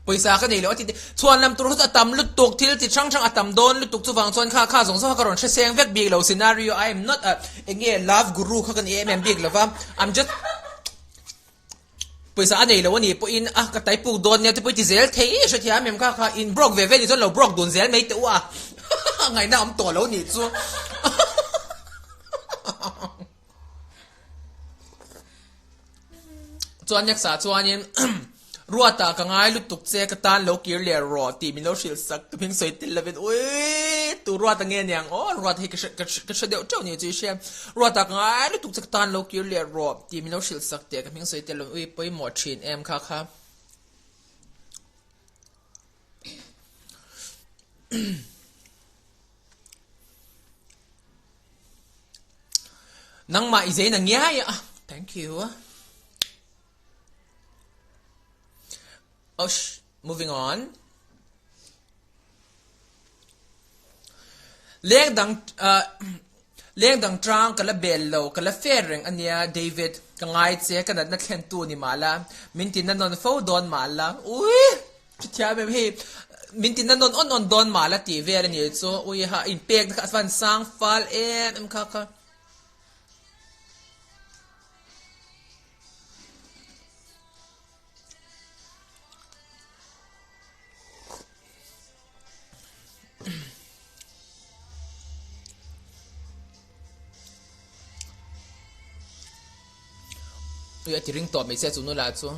Pawisa ka nei lo a ti te. Chhuan lam tur kha chu a tam lutuk, thil chi hrang hrang a tam dawn lutuk chuvang chuan kha kha zawng zawng kha ka rawn hre seng vek bik lo scenario I am not a eng nge love guru kha ka ni em em bik lo va, I'm just pawisa a nei lo a nih pawhin a ka tai puk dawn nia te pawh i ti zel thei hrethiam em kha kha in broke ve ve nih chuan lo broke dun zel mai teh u a ngaihna a awm tawh lo nih chu. Chuan next ah chuanin Ruata ka ngai lutuk che ka tan lo kir leh rawh tih min lo hrilh sak ka hming sawi tel lovin uii tu Ruata nge niang aw Ruata hi ka hre ka hre deuh teuh ni chu i hria Ruata ka ngai lutuk che ka tan lo kir leh rawh tih min lo hrilh sak teh ka hming sawi tel lovin uii pawimawh thin em kha kha. Nangmah i zeina ngiai a, thank you. Osh, moving on. Leng dang uh, leng dang tang ka la bel lo, ka la fair reng ania David, ka ngai che, ka natna thlen tu ni mah la, min ti na nawn fo dawn mah la. Ui! Chuthiam em hei min ti na nawn awn awn dawn mah la tih vel a nih chu ui ha inpek na kha a van sang fal em em kha kha. Ui a ti ring tawh mai che chu nula chu.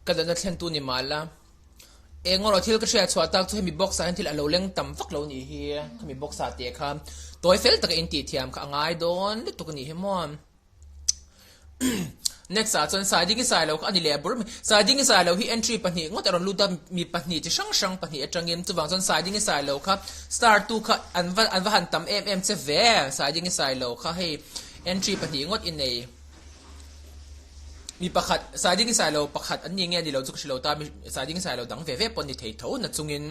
Ka dana thlen tu ni mah la. Eng erawh thil ka hriat chhuah tak chu hemi box ah hian thil a lo leng tam vak lo nih hi. Khami box ah teh kha tawi fel taka in tih thiam kha a ngai dawn lutuk a nih hi maw. Next ah chuan Saidingi Sailo kha a ni leh bur mai. Saidingi Sailo hi entry pahnih ngawt a rawn lut a, mi pahnih chi hrang hrang pahnih atangin chuvang chuan Saidingi Sailo kha star tu kha an va an va han tam em em che ve. Saidingi Sailo kha hei entry pahnih ngawt i nei. Mi pakhat, Saiding Sailo pakhat an ni nge ni lo chu ka hre lo ta, mi Saiding Sailo dang ve ve pawh an ni thei tho na chungin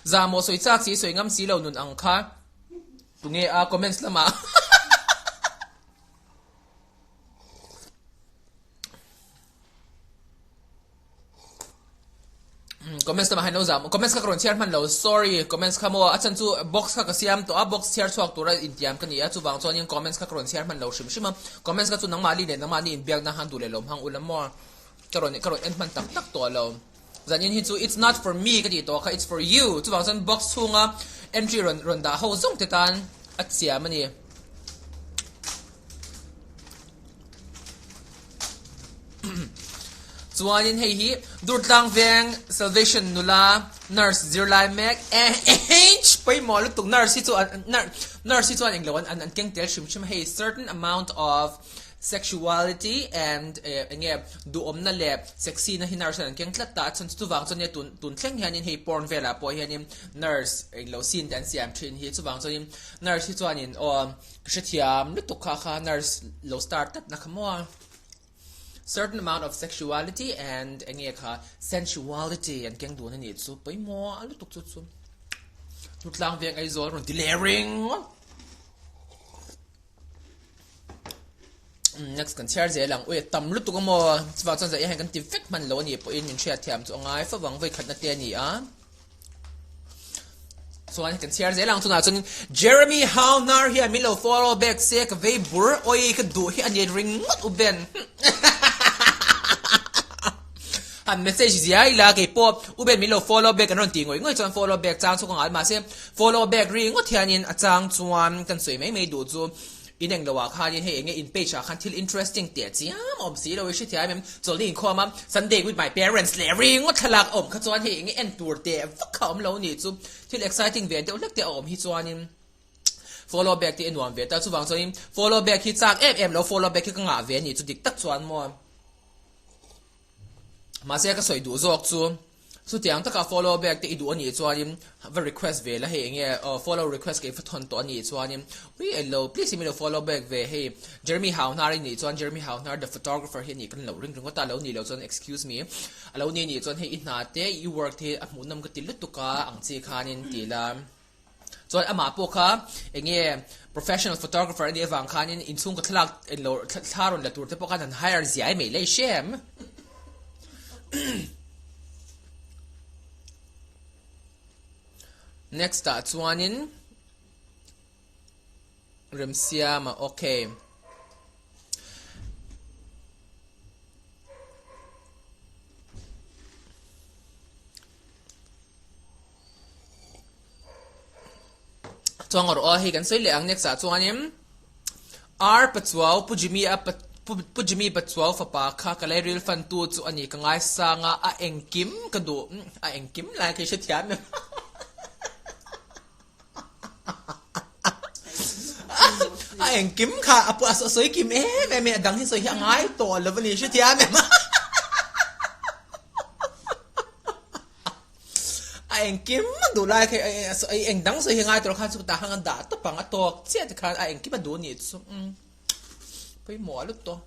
Zahmawh sawi chak si sawi ngam si lo nun ang kha tunge a comments lamah Comments lamah hian lo zam comments kha ka rawn chhiar hman lo sorry comments kha maw a chhan chu box kha ka siam tawh a box chhiar chhuak tura intiam ka ni a chuvang chuanin comments kha ka rawn chhiar hman lo hrim hrim a comments kha chu nangmahni leh nangmahni inbiakna han duh leh lo hmang ula maw ka rawn ka rawn en hman tak tak tawh lo zanin hi chu it's not for me ka tih tawh kha it's for you chuvang chuan box chhunga entry rawn rawn dah ho zawng te tan a chiam a ni. Chuanin hei hi Durtlang Veng Salvation nula nurse zirlai mek ehh pawimawh lutuk nurse hi chu nurse hi chuan englo an an keng tel hrim hrim a hei certain amount of sexuality and eng nge duhawmna leh sexy na hi nurse hian an keng tlat ta a chhan chu chuvang chuan nia tun tun thleng hianin hei porn velah pawh hianin nurse englo scene te an siam thin hi chuvang chuanin nurse hi chuanin aw ka hrethiam lutuk kha kha nurse lo star tlat na kha maw a. Certain amount of sexuality and eng nge kha sensuality an keng dun a nih chu pawimawh lutuk chu chu Hnutlang veng Aizawl rawn ti leh ring Next kan chhiar zel ang ui a tam lutuk a maw chuvang chuan zah hian kan ti vek hman lo a nih pawhin min hriatthiam chu a ngai fo vang vawikhatna te a ni a. Chuan kan chhiar zel ang tunah chuan Jeremy Hauhnar hian min lo follow back se ka vei bur awi ka duh hi a ni ringawt u Ben Han message zia ila kei pawh u Ben min lo follow back an rawn tih ngawih ngawih chuan follow back chang chu ka ngai mahse follow back ringawt hianin a chang chuan kan sawi mai mai duh chu In eng loah khanin hei enge in page ah khan thil interesting teh chiam a awm si lo i hrethiam em? Chawlhni inkhawm a Sunday with my parents leh ringawt thlalak a awm kha chuan hei enge en tur teh vak kha a awm lo nih chu thil exciting ve deuh hlek te a awm hi chuanin follow back te i nuam ve ta chuvang chuanin follow back hi chak em em lo follow back hi ka ngah ve nih chu dik tak chuan maw. Mahse ka sawi duh zawk chu chutiang taka follow back te i duh anih chuanin va request ve la hei enge aw follow request ka i thawn tawh anih chuanin ui elo please in min lo follow back ve hei Jeremy Hauhnar i nih chuan Jeremy Hauhnar the photographer hi anih kan lo ring ringawt a lo nih loh chuan excuse me a lo ni anih chuan hei i hna te i work te hi a hmuhnawm ka ti lutuk a ang chi khanin ti la. Chuan amah pawh kha eng nge professional photographer a nih avang khanin inchhungkaw thlalak englo thla rawn la tur te pawh khan han hire ziai mai leh hrem. Next ah chuanin Remsiama okay. Chuang rawh aw hei kan sawi leh ang next ah chuanin R Pachuau Pu Jimmy a Pu Jimmy Pachuau fapa kha ka lairil fan tu chu a ni ka ngaisang a a engkim ka duh a engkim lai ka i hrethiam em a engkim kha a a sawi kim em em a dang hi sawi hi a ngai tawh lo a ni hrethiam em. A engkim a duh lai kha eng dang sawi hi ngai tur khan chu tah khan a dah tawp ang a tawk chiah te khan a engkim a duh anih chu umm pawimawh lut tawh.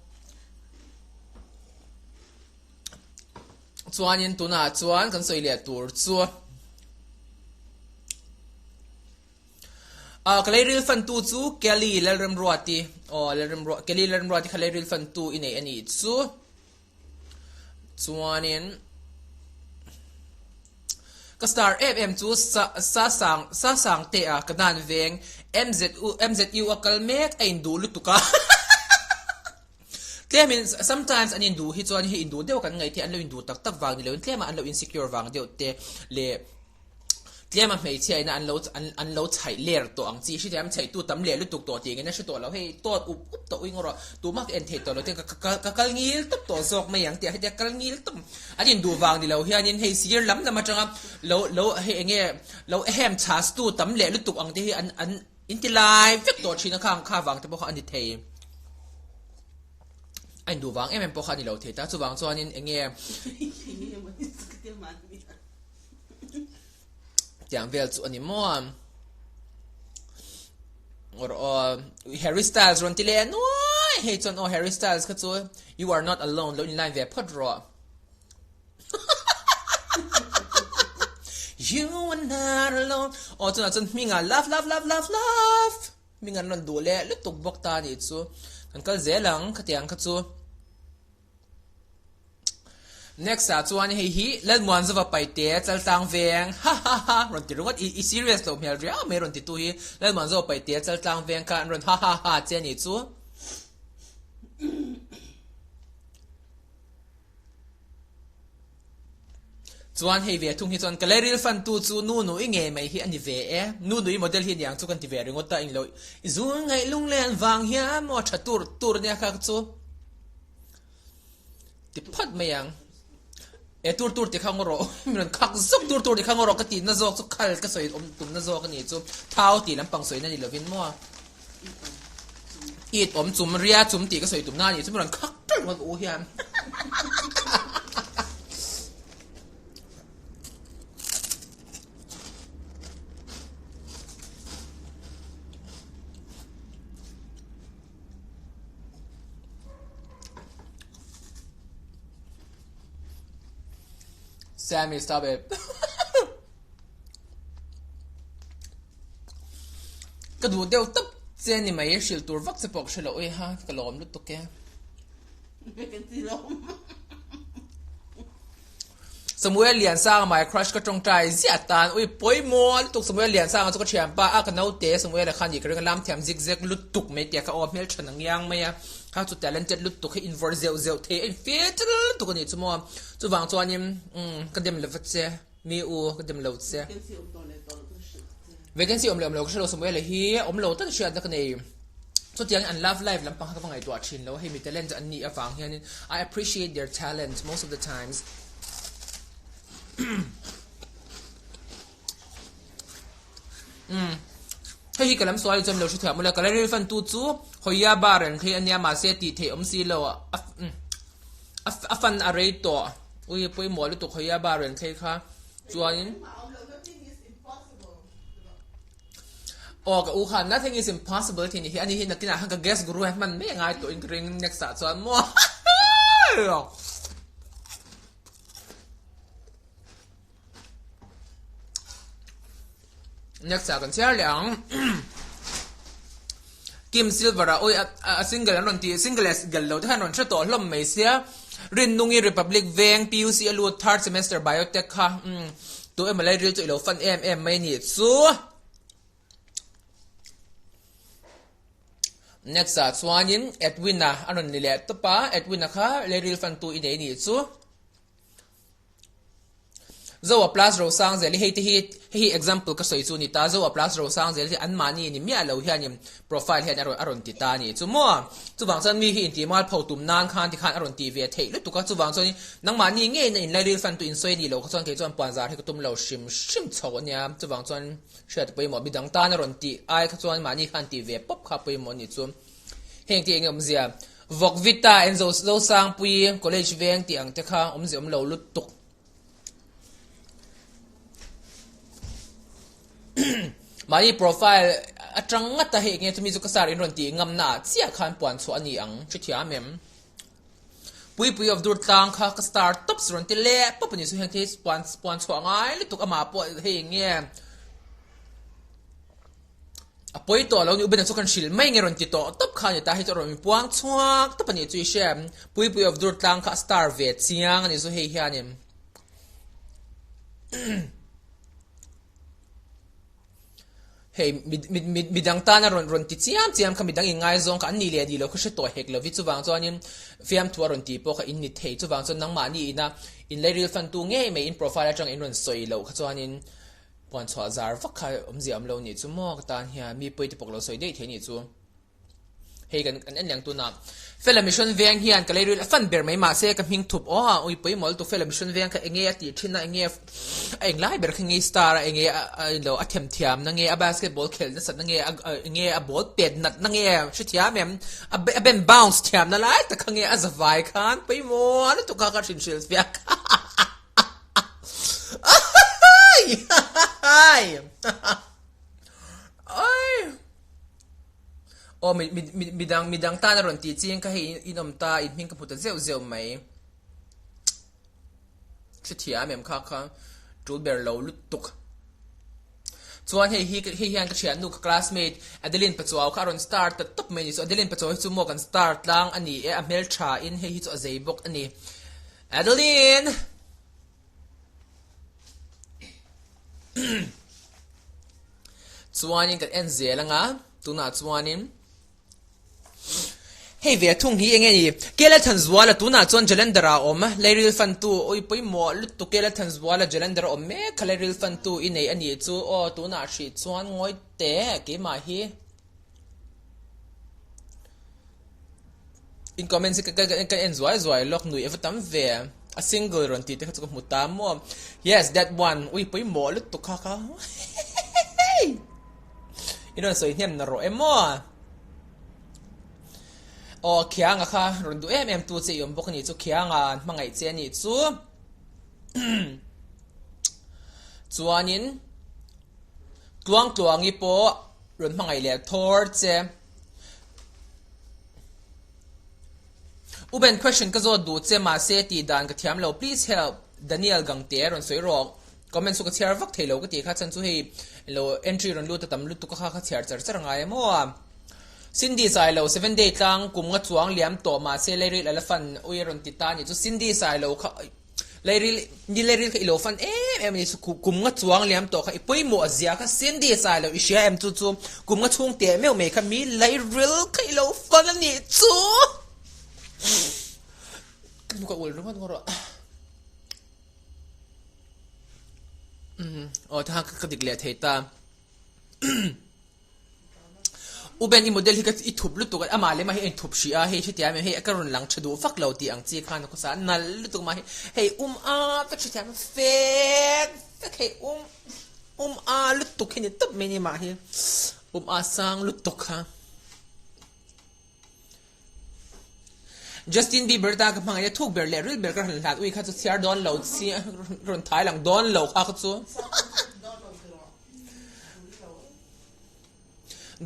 Chuanin tunah chuan kan sawi leh tur chu ah ka leiril fantu chu Kelly Lalremruati aw Lalremruat Kelly Lalremruati kha leiril fantu i nei anih chu. Chuanin ka star em em chu sa sa sang sa sang te a ka dan veng MZU MZU a kal mek a induh lutuk a tlemin sometimes an induh hi chuan hei induh deuh kan ngaih theih an lo induh tak tak vang ni loin tlema an lo insecure vang deuh te leh Tlem a hmeichhia ina an lo an lo chhaih ler tawh ang chi hrithiam chhaihtu tam leh lutuk tawh tih engin a hre tawh lo hei tawt up up tawh uing rawh tumah ka en thei tawh lo te ka ka kal ngil tawp tawh zawk mai ang tih ah hetia kal ngil tawp an induh vang ni lo hianin hei sir lam lam atanga lo lo hei enge lo ehem chhas tu tam leh lutuk ang te hi an an inti lai vek tawh thin a khang kha vang te pawh kha a ni thei. A induh vang em em pawh kha a ni lo thei ta chuvang chuanin enge Tiang vel chu a ni maw a? Or aw Harry Styles rawn ti leh nuai hei chuan aw Harry Styles kha chu you are not alone lo in line ve phawt rawh. You are not alone aw chunah chuan hmingah love love love love love hming an rawn duh leh lutuk bawk ta a nih chu kan kal zel ang khatiang kha chu. Next ah chuan hei hi Lalmuanzova Paite Chaltlang veng ha ha ha rawn ti ringawt i serious loh hmel riau mai rawn ti tu hi Lalmuanzova Paite Chaltlang veng kha an rawn ha ha ha che a nih chu. Chuan hei ve thung hi chuan ka lairil fan tu chu nu nui ngei mai hi a ni ve e. Nu nui model hi aniang chu kan ti ve ringawt a englo i zul ngaih lunglen vang hian maw tha tur tur ania kha chu ti phawt mai ang. E tur tur ti kha ngaw rawh, min rawn khak zawk tur tur ti kha ngaw rawh ka tihna zawk chu khal ka sawi awm tumna zawk a ni chu thau tih lampang sawina ni lovin maw it awm chum ria chum tih ka sawi tumna a ni chu min rawn khak ṭeuh ringawt ka u hian. Sammy stop it Ka duh deuh tawp che ni mai hrilh tur vak che pawh ka hre loh e ha ka lawm lutuk e. Samuel Liansanga my crush ka tawngtai ziah tan ui pawimawh lutuk Samuel Liansanga chu ka thianpa a ka naute Samuel a kha ni ka ring a lam thiam zik zek lutuk mai tia kha aw hmeltha na ngiang mai a kha chu talented lutuk hi invawrh zeuh zeuh thei a infil tel lutuk a nih chu maw chuvang chuanin umm ka dem lo va che mi u ka dem lo che vacancy awm leh awm lo ka hre lo Samuel a hi awm lo tak hriatna ka nei. Chutiangin an love life lampang kha ka va ngaihtuah thin lo a, hei mi talent an nih avang hianin I appreciate their talent most of the times. Umm hei hi ka lam sual chuan lo hre thiam ula, ka la ril fan tu chu Hoya bar an thlei ania mahse tih theih awm si lo a a fan a rei tawh ui pawimawh lutuk Hoya bar an thlei kha chuanin. Aw ka u khan nothing is impossible tih ni hi ani hi nakinah khan ka guest guru hian hman mai angai tawh in ka ring next ah chuan maw next ah kan chhiar leh ang Kim Silver a ui a single an rawn ti single leh gal lo te khan rawn hre tawh hlawm mai sia Rinnungi Republic Veng PUC a lut third semester biotech kha umm tu emaw lai ril chu i lo fan em em mai nih chu. Next ah chuanin Edwin-a a rawn ni leh tawp a, Edwin-a kha lairil fantu i nei nih chu. Zoa plus Rosangzel hi hei te hi hei hi example ka sawi chu a ni ta, Zoa plus Rosangzel hi anmahni ni miah lo hianin profile hian a rawn a rawn ti ta a ni chu maw. Chuvang chuan mi hi intih mualpho tum nan khan tikhan a rawn ti ve theih lutuk a, chuvang chuan nangmahni ngeiin a inlairil fantu insawi a nih loh kha chuan kei chuan puanzar hi ka tum lo hrim hrim chho a nia, chuvang chuan hriat a pawimawh midang tan a rawn tih ai kha chuan mahni khan tih ve pawp kha a pawimawh a nih chu. Heng tih eng awmzia? Vawk Vita en Zosangpui College veng tih ang te kha awmzia awm lo lutuk. Mahni profile atang ngat a hei enge chumi chu ka sar in rawn tih ngamna ah chiah khan puan chhuah a ni ang hrethiam em? Puipui of Durtlang kha ka star tawp rawn ti leh pawp a ni chu heng te hi puan puan chhuah ngai lutuk amah pawh hei enge A pawi tawh lo ni Ubena chu kan hrilh mai nge rawn ti tawh tawp kha a ni ta hei chu a rawn inpuang chhuak tawp a ni chu i hria em Puipui of Durtlang kha a star ve chiang a ni chu hei hianin hei midang tana rawn rawn ti chiam chiam kha midang inngaizawng kha an nih leh nih loh kha hre tawh hek lovi chuvang chuanin fiamthu a rawn tih pawh kha in ni thei chuvang chuan nangmahni ina inlairil fantu ngei mai in profile atang in rawn sawi loh kha chuanin Puan chhuah zar vak kha awmzia awm lo nih chu maw ka tan hian mi pawi te pawh ka lo sawi daih thei nih chu. Hei kan kan en leng tunah Fela Mission Veng hian ka leiril a fan ber mai mahse ka hming thup aw a ui pawimawh lutuk Fela Mission Veng kha enge a tih thin a enge a englai ber kha nge star a enge a ilo a themthiam na nge a basketball khelh nasat na nge a enge a ball pet nat na nge hrethiam em a a ben bounce thiam na lai tak kha nge a zavai khan pawimawh lutuk kha ka hrin hrilh fiah kha. Aw mi mi mi midang midang tan a rawn tih chiang kha hei in awm ta in hming ka hmu ta zeuh zeuh mai hrethiam em kha kha tul ber lo lutuk chuan hei hi hei hian ka thiannu ka classmate Adeline Pachuau kha a rawn star ta tawp mai a ni chu Adeline Pachuau hi chu maw kan star tlang a ni e a hmeltha in hei hi chu a zei bawk a ni. Adeline! Chuanin kan en zel anga, tunah chuanin hei ve thung hi enge ni? Kela Thanzuala tunah chuan Jalandhar ah a awm, Lairil fantu ui pawimawh lutuk Kela Thanzuala Jalandhar a awm mek kha Lairil fantu i nei a nih chu aw tunah hrih chuan ngawi teh keimah hi. In comments hi ka en zuai zuai lawk nuih a va tam ve. A single rawn tih te kha chu ka hmu ta maw. Yes, that one. Ui, pawimawh lutuk kha kha. I rawn sawi hnem na rawh em maw? Aw, Khianga kha rawn duh em em tu che i awm bawk a nih chu. Khianga an hmangaih che a nih chu. Chuanin Tluangtluangi pawh rawn hmangaih leh thawr che. U Ben question ka zawt duh che mahse tih dan ka thiam lo please help Daniel Gangte rawn sawi rawh comment chu ka chhiar vak thei lo ka tih kha chhan chu hei lo entry rawn lut a tam lutuk a kha ka chhiar char char ngai emaw a Cindy Sailo seven day tlang kum nga chuang liam tawh mahse Lairil ala fan ui a rawn ti ta a nih chu Cindy Sailo kha Lairil, ni Lairil kha i lo fan em em a ni chu, kum nga chuang liam tawh kha i pawimawh zia kha Cindy sai lo i hria em chu chu kum nga chhung teh meuh mai kha mi Lairil kha i lo fan a nih chu. Ka hnuk a ul ringawt ngawt rawh. Umm aw tikhan ka dik leh thei ta. U Ben i model hi ka i thup lutuk a, amah leh mah hi a inthup hrih a, hei hetiang em em hei ka rawn lang tha duh vak lo tih ang chi khan a khawsa a, nal lutuk mah hi hei um a vek hrethiam a fek vek hei um um a lutuk hi ni tawp mai ni mah hi um a sang lutuk kha. Justin Bieber ta ka hmangaih a thuk ber leh ril ber ka rawn hlat ui kha chu chhiar dawn lo chi rawn thai lang dawn lo kha kha chu.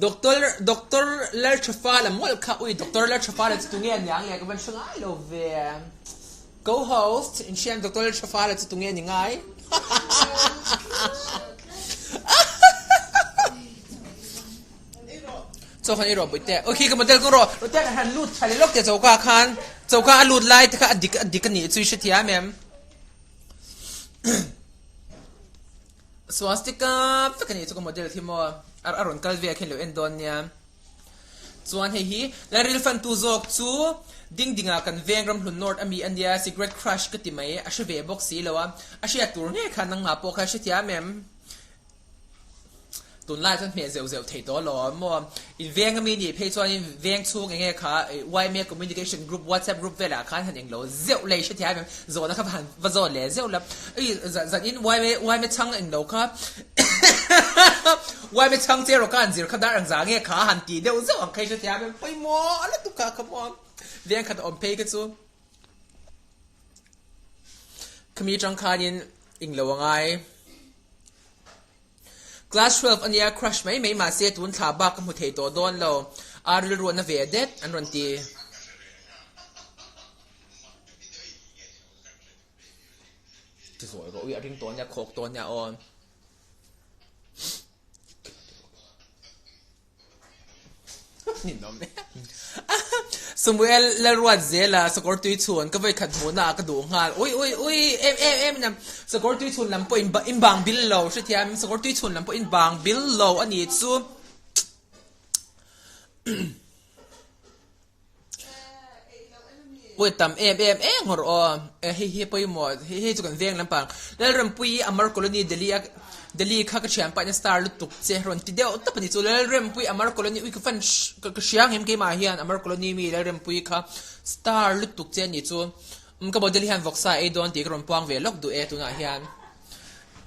Doctor Doctor Lalthafala mawlh kha ui Doctor Lalthafala chu tunge aniang le ka van hre ngai lo ve. Co-host inhriam Doctor Lalthafala chu tunge ni ngai. Chaw khan i rawh pui teh. Khi ka model kawng rawh. Rawh te han lut tha leh lawk teh choka khan. Choka a lut lai te kha a dik a dik a nih chu i hrethiam em? Swastika vek a nih chu ka model khi maw a rawn kal ve khin lo en dawn nia. Chuan hei hi Lalril fantu zawk chu ding ding ah kan veng ramhlun north ami a nia cigarette crush ka ti mai a hre ve bawk si lo a a hriat tur ngei khan nangmah pawh kha hrethiam em? Tunlai chuan hmeh zeuh zeuh thei tawh lo maw? In veng ami nih phei chuanin veng chhung enge kha yma communication group whatsapp group velah khan han englo zeuh lei hrethiam em? Zawhna kha va han va zawt leh zeuh la. Ei zan in yma yma chhang englo kha yma chhang che rawh ka han zir kha dar ang za nge kha han tih deuh zeuh ang kha i hrethiam em? Pawimawh lutuk kha kha maw? Veng khat a awm phei kha chu. Khami atang khanin englo a ngai. Class 12 ania crush mai mai mahse tun thla bak ka hmu thei tawh dawn lo a rilruahna ve det an rawn ti. Ti zawi rawh ui a ring tawh ania khawk tawh ania aw. Samuel Lalruat zela sakawr tui chhun ka vawikhat hmuhna ah ka duh nghal ui ui ui em em em in sakawr tui chhun lam pawh in bang bil lo hrethiam sakawr tui chhun lam pawh in bang bil lo a nih chu. Pawi tam em em em ngawr aw e hei hi pawimawh hei hei chu kan veng lampang Lalrempuii Amar Colony Delhi a Delhi kha ka thian pah in a star lutuk che rawn ti deuh tawp a ni chu Lalrempuii Amar Colony ui ka fan ka hria ang em keimah hian Amar Colony mi Lalrempuii kha star lutuk che a ni chu umm ka model hian vawksa a ei dawn tih ka rawn puang ve lawk duh e tunah hian.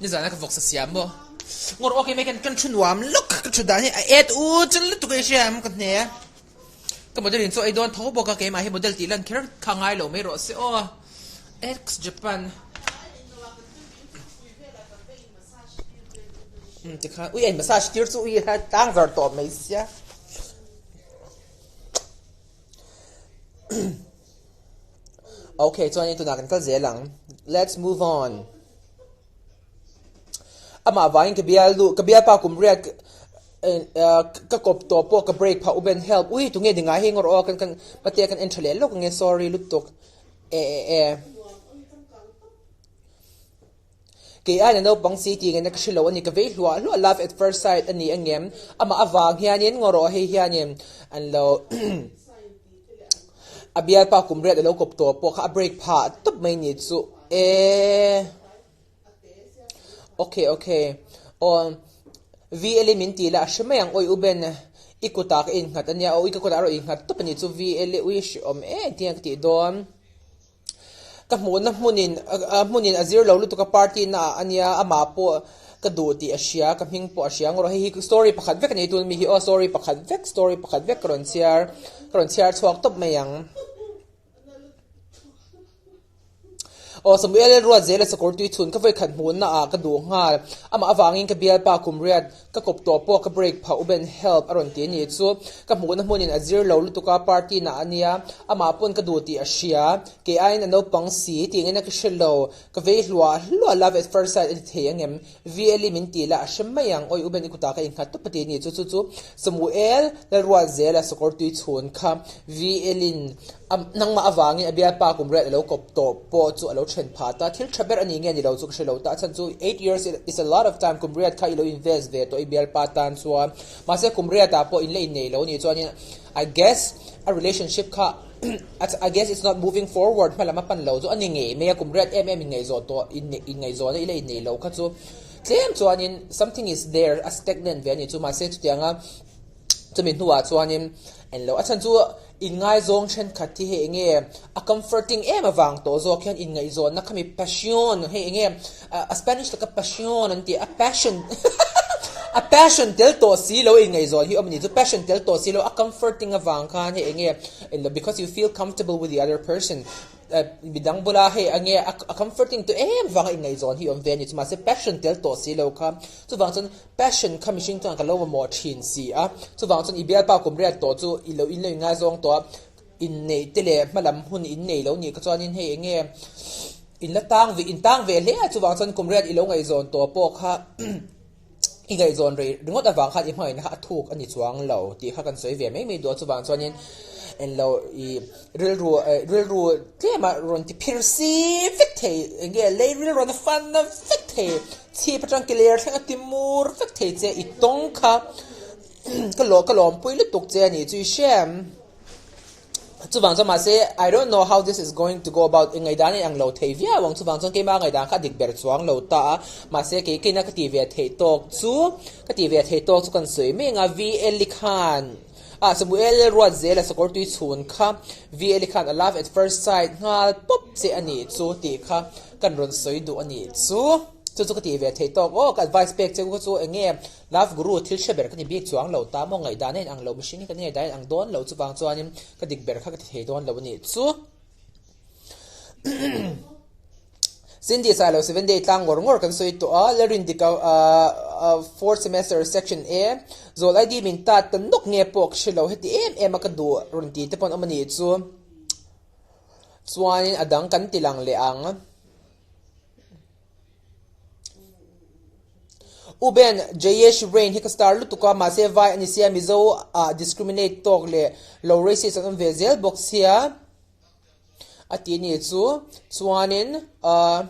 Nizana ka vawksa siam maw? Ngawr okay mai kan kan thu nuam lawk ka thu dan hi a et u chul lutuk a i hria em ka hne ka model in chaw ei dawn tho bawk a keimah hi model tih lan kher kha ngai lo mai rawh se aw ex Japan um tikhan ui a in massage tir chu ui a tlang zar tawh mai sia. Ok, chuanin tunah kan kal zel ang. Let's move on. Amah vangin ka bial duh, ka bialpa kum riat ka kawp tawh pawh ka break phah u Ben help. Ui, tunge ni ngai hei ngawr aw, kan kan patea kan en tha leh lawk ange, sorry lutuk. E e e. Kei aiin a naupang si tih ngaihna ka hre lo a ni, ka vei hluah hluah love at first sight a ni angem? Amah avang hianin ngaw rawh hei hianin an lo a bialpa kum riat a lo kawp tawh pawh kha a break phah tawp mai ni chu e Okay okay aw VL i min tih la a hre mai ang awi u Ben i kutah ka innghat a nia aw ui ka kutah erawh innghat tawp a ni chu VL i ui hre awm em tinge ka tih dawn. Ka hmuhna hmunin hmunin a zir lo lutuk a party na ah ania amah pawh ka duh tih a hria ka hming pawh a hria ngawrh a hei hi story pakhat vek a ni tun mi hi aw story pakhat vek story pakhat vek ka rawn chhiar ka rawn chhiar chhuak tawp mai ang. Aw Samuel ruat zel a sakawr tui chhun ka vawikhat hmuhna ah ka duh nghal amah avangin ka bialpa kum riat ka kawp tawh pawh ka break phah u Ben help a rawn ti a ni chu ka hmuhna hmunin a zir lo lutuk a party na ania amah pawn ka duh tih a hria kei aiin a naupang si tih engin a ka hre lo ka vei hluah hluah love at first sight a ti thei angem VLE min tih lah a hre mai ang awi u Ben i kutah ka innghat tawp a ti a ni chu chu chu Samuel Lalruat zel a sakawr tui chhun kha VL in A nangmah avangin a bialpa kum riat a lo kawp tawh pawh chu a lo then phah ta. Thil tha ber a ni nge ni lo chu ka hre lo ta. A chhan chu eight years is a lot of time kum riat kha i lo invest ve tawh i bialpa tan chuan. Mahse kum riatah pawh in la innei lo ni chuanin I guess a relationship kha I guess it's not moving forward hma lam a pan lo chu a ni ngei mai a kum riat em em inngaihzawn tawh inngaihzawn a i la innei lo kha chu tlem chuanin something is there a stagnant ve a ni chu mahse chutianga chumi hnuah chuanin englo a chhan chu Inngaizawng thenkhat hi hei enge a comforting em avang tawh zawk hian inngaihzawnna khami passion hei enge a Spanish taka passion an tih a passion a passion tel tawh si lo inngaihzawn hi awm a ni chu passion tel tawh si lo a comforting avang khan hei enge because you feel comfortable with the other person midang bula hei enge a comforting tawh em vanga inngaihzawn hi awm ve a ni chu mahse passion tel tawh si lo kha chuvang chuan Passion kha mihring chuan ka lo mamawh thin si a, chuvang chuan i bialpa kum riat tawh chu i lo in lo ingaizawng tawh a, inneih te leh hmalam hun in nei lo nih kha chuanin hei eng nge in la tang ve in tang ve hle a, chuvang chuan kum riat i lo ngaihzawn tawh pawh kha i ngaihzawn rei ringawt avang khan i hmangaihna kha a thuk a ni chuang lo tih kha kan sawi ve mai mai duh a, chuvang chuanin englo i rilru rilru tlema rawn ti phir si vek thei eng nge lei rilru rawn fan na vek thei chhip atang ke ler thleng a ti mur vek thei che i tawng kha ka lawm ka lawmpui lutuk che a ni chu i hria em chuvang chuan mahse I don't know how this is going to go about i ngaihdan a inang lo thei viau ang chuvang chuan keimah ngaihdan kha a dik ber chuang lo ta a mahse kei keina ka tih ve theih tawk chu ka tih ve theih tawk chu kan sawi mai ang a VL i khan. Ah Samuel ruat zel a sakawr tui chhun kha VL khan a love at first sight nghal pawp che a nih chu tih kha kan rawn sawi duh a nih chu. Chu chu ka tih ve thei tawk aw ka advice pek che u kha chu eng nge love guru thil hre ber ka ni bik chuang lo ta maw ngaihdan a inang lo mihring hi kan ngaihdan a inang dawn lo chuvang chuanin ka dik ber kha ka ti thei dawn lo a nih chu. Cindy Sailo Seven Day tlang ngawr ngawr kan sawi tawh a, Lalrindika fourth semester section A zawl ID min tat ta nawk nge pawh ka hre lo heti em em a ka duh rawn ti te pawh an awm a nih chu chuanin a dang kan ti lang leh ang. U Ben, Jayesh Rain hi ka star lutuk a, mahse vai a ni sia Mizo ah discriminate tawk leh lo racist an awm ve zel bawk sia. A ti ni chu chuanin ahh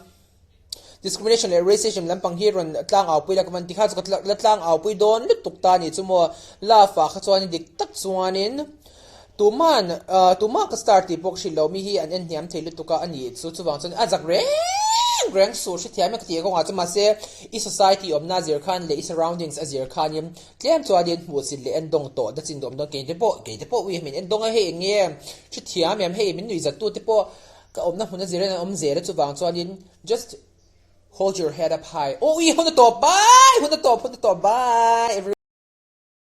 discrimination leh racism lampang hi rawn tlang au pui la ka van ti kha chu ka la tlang au pui dawn lutuk ta ni chu maw love ah kha chuan dik tak chuanin tuman ahh tumah ka star tih pawh ka hrilh lo mi hi an en hniam thei lutuk a a ni chu chuvang chuan a zak reng reng suh hrethiam e ka ti a kawngah chuan mahse i society awmna a zir khan leh i surroundings a zir khanin Tlem chuanin hmuh chin leh en dawng tawh na chin duam dawn kei te pawh kei te pawh ui min en dawng a hei eng nge hrethiam em hei min nuihzat tu te pawh ka awmna hmun a zir in an awm zel a chuvang chuanin just hold your head up high aw ui hun a tawp bye hun a tawp hun a tawp bye everyone.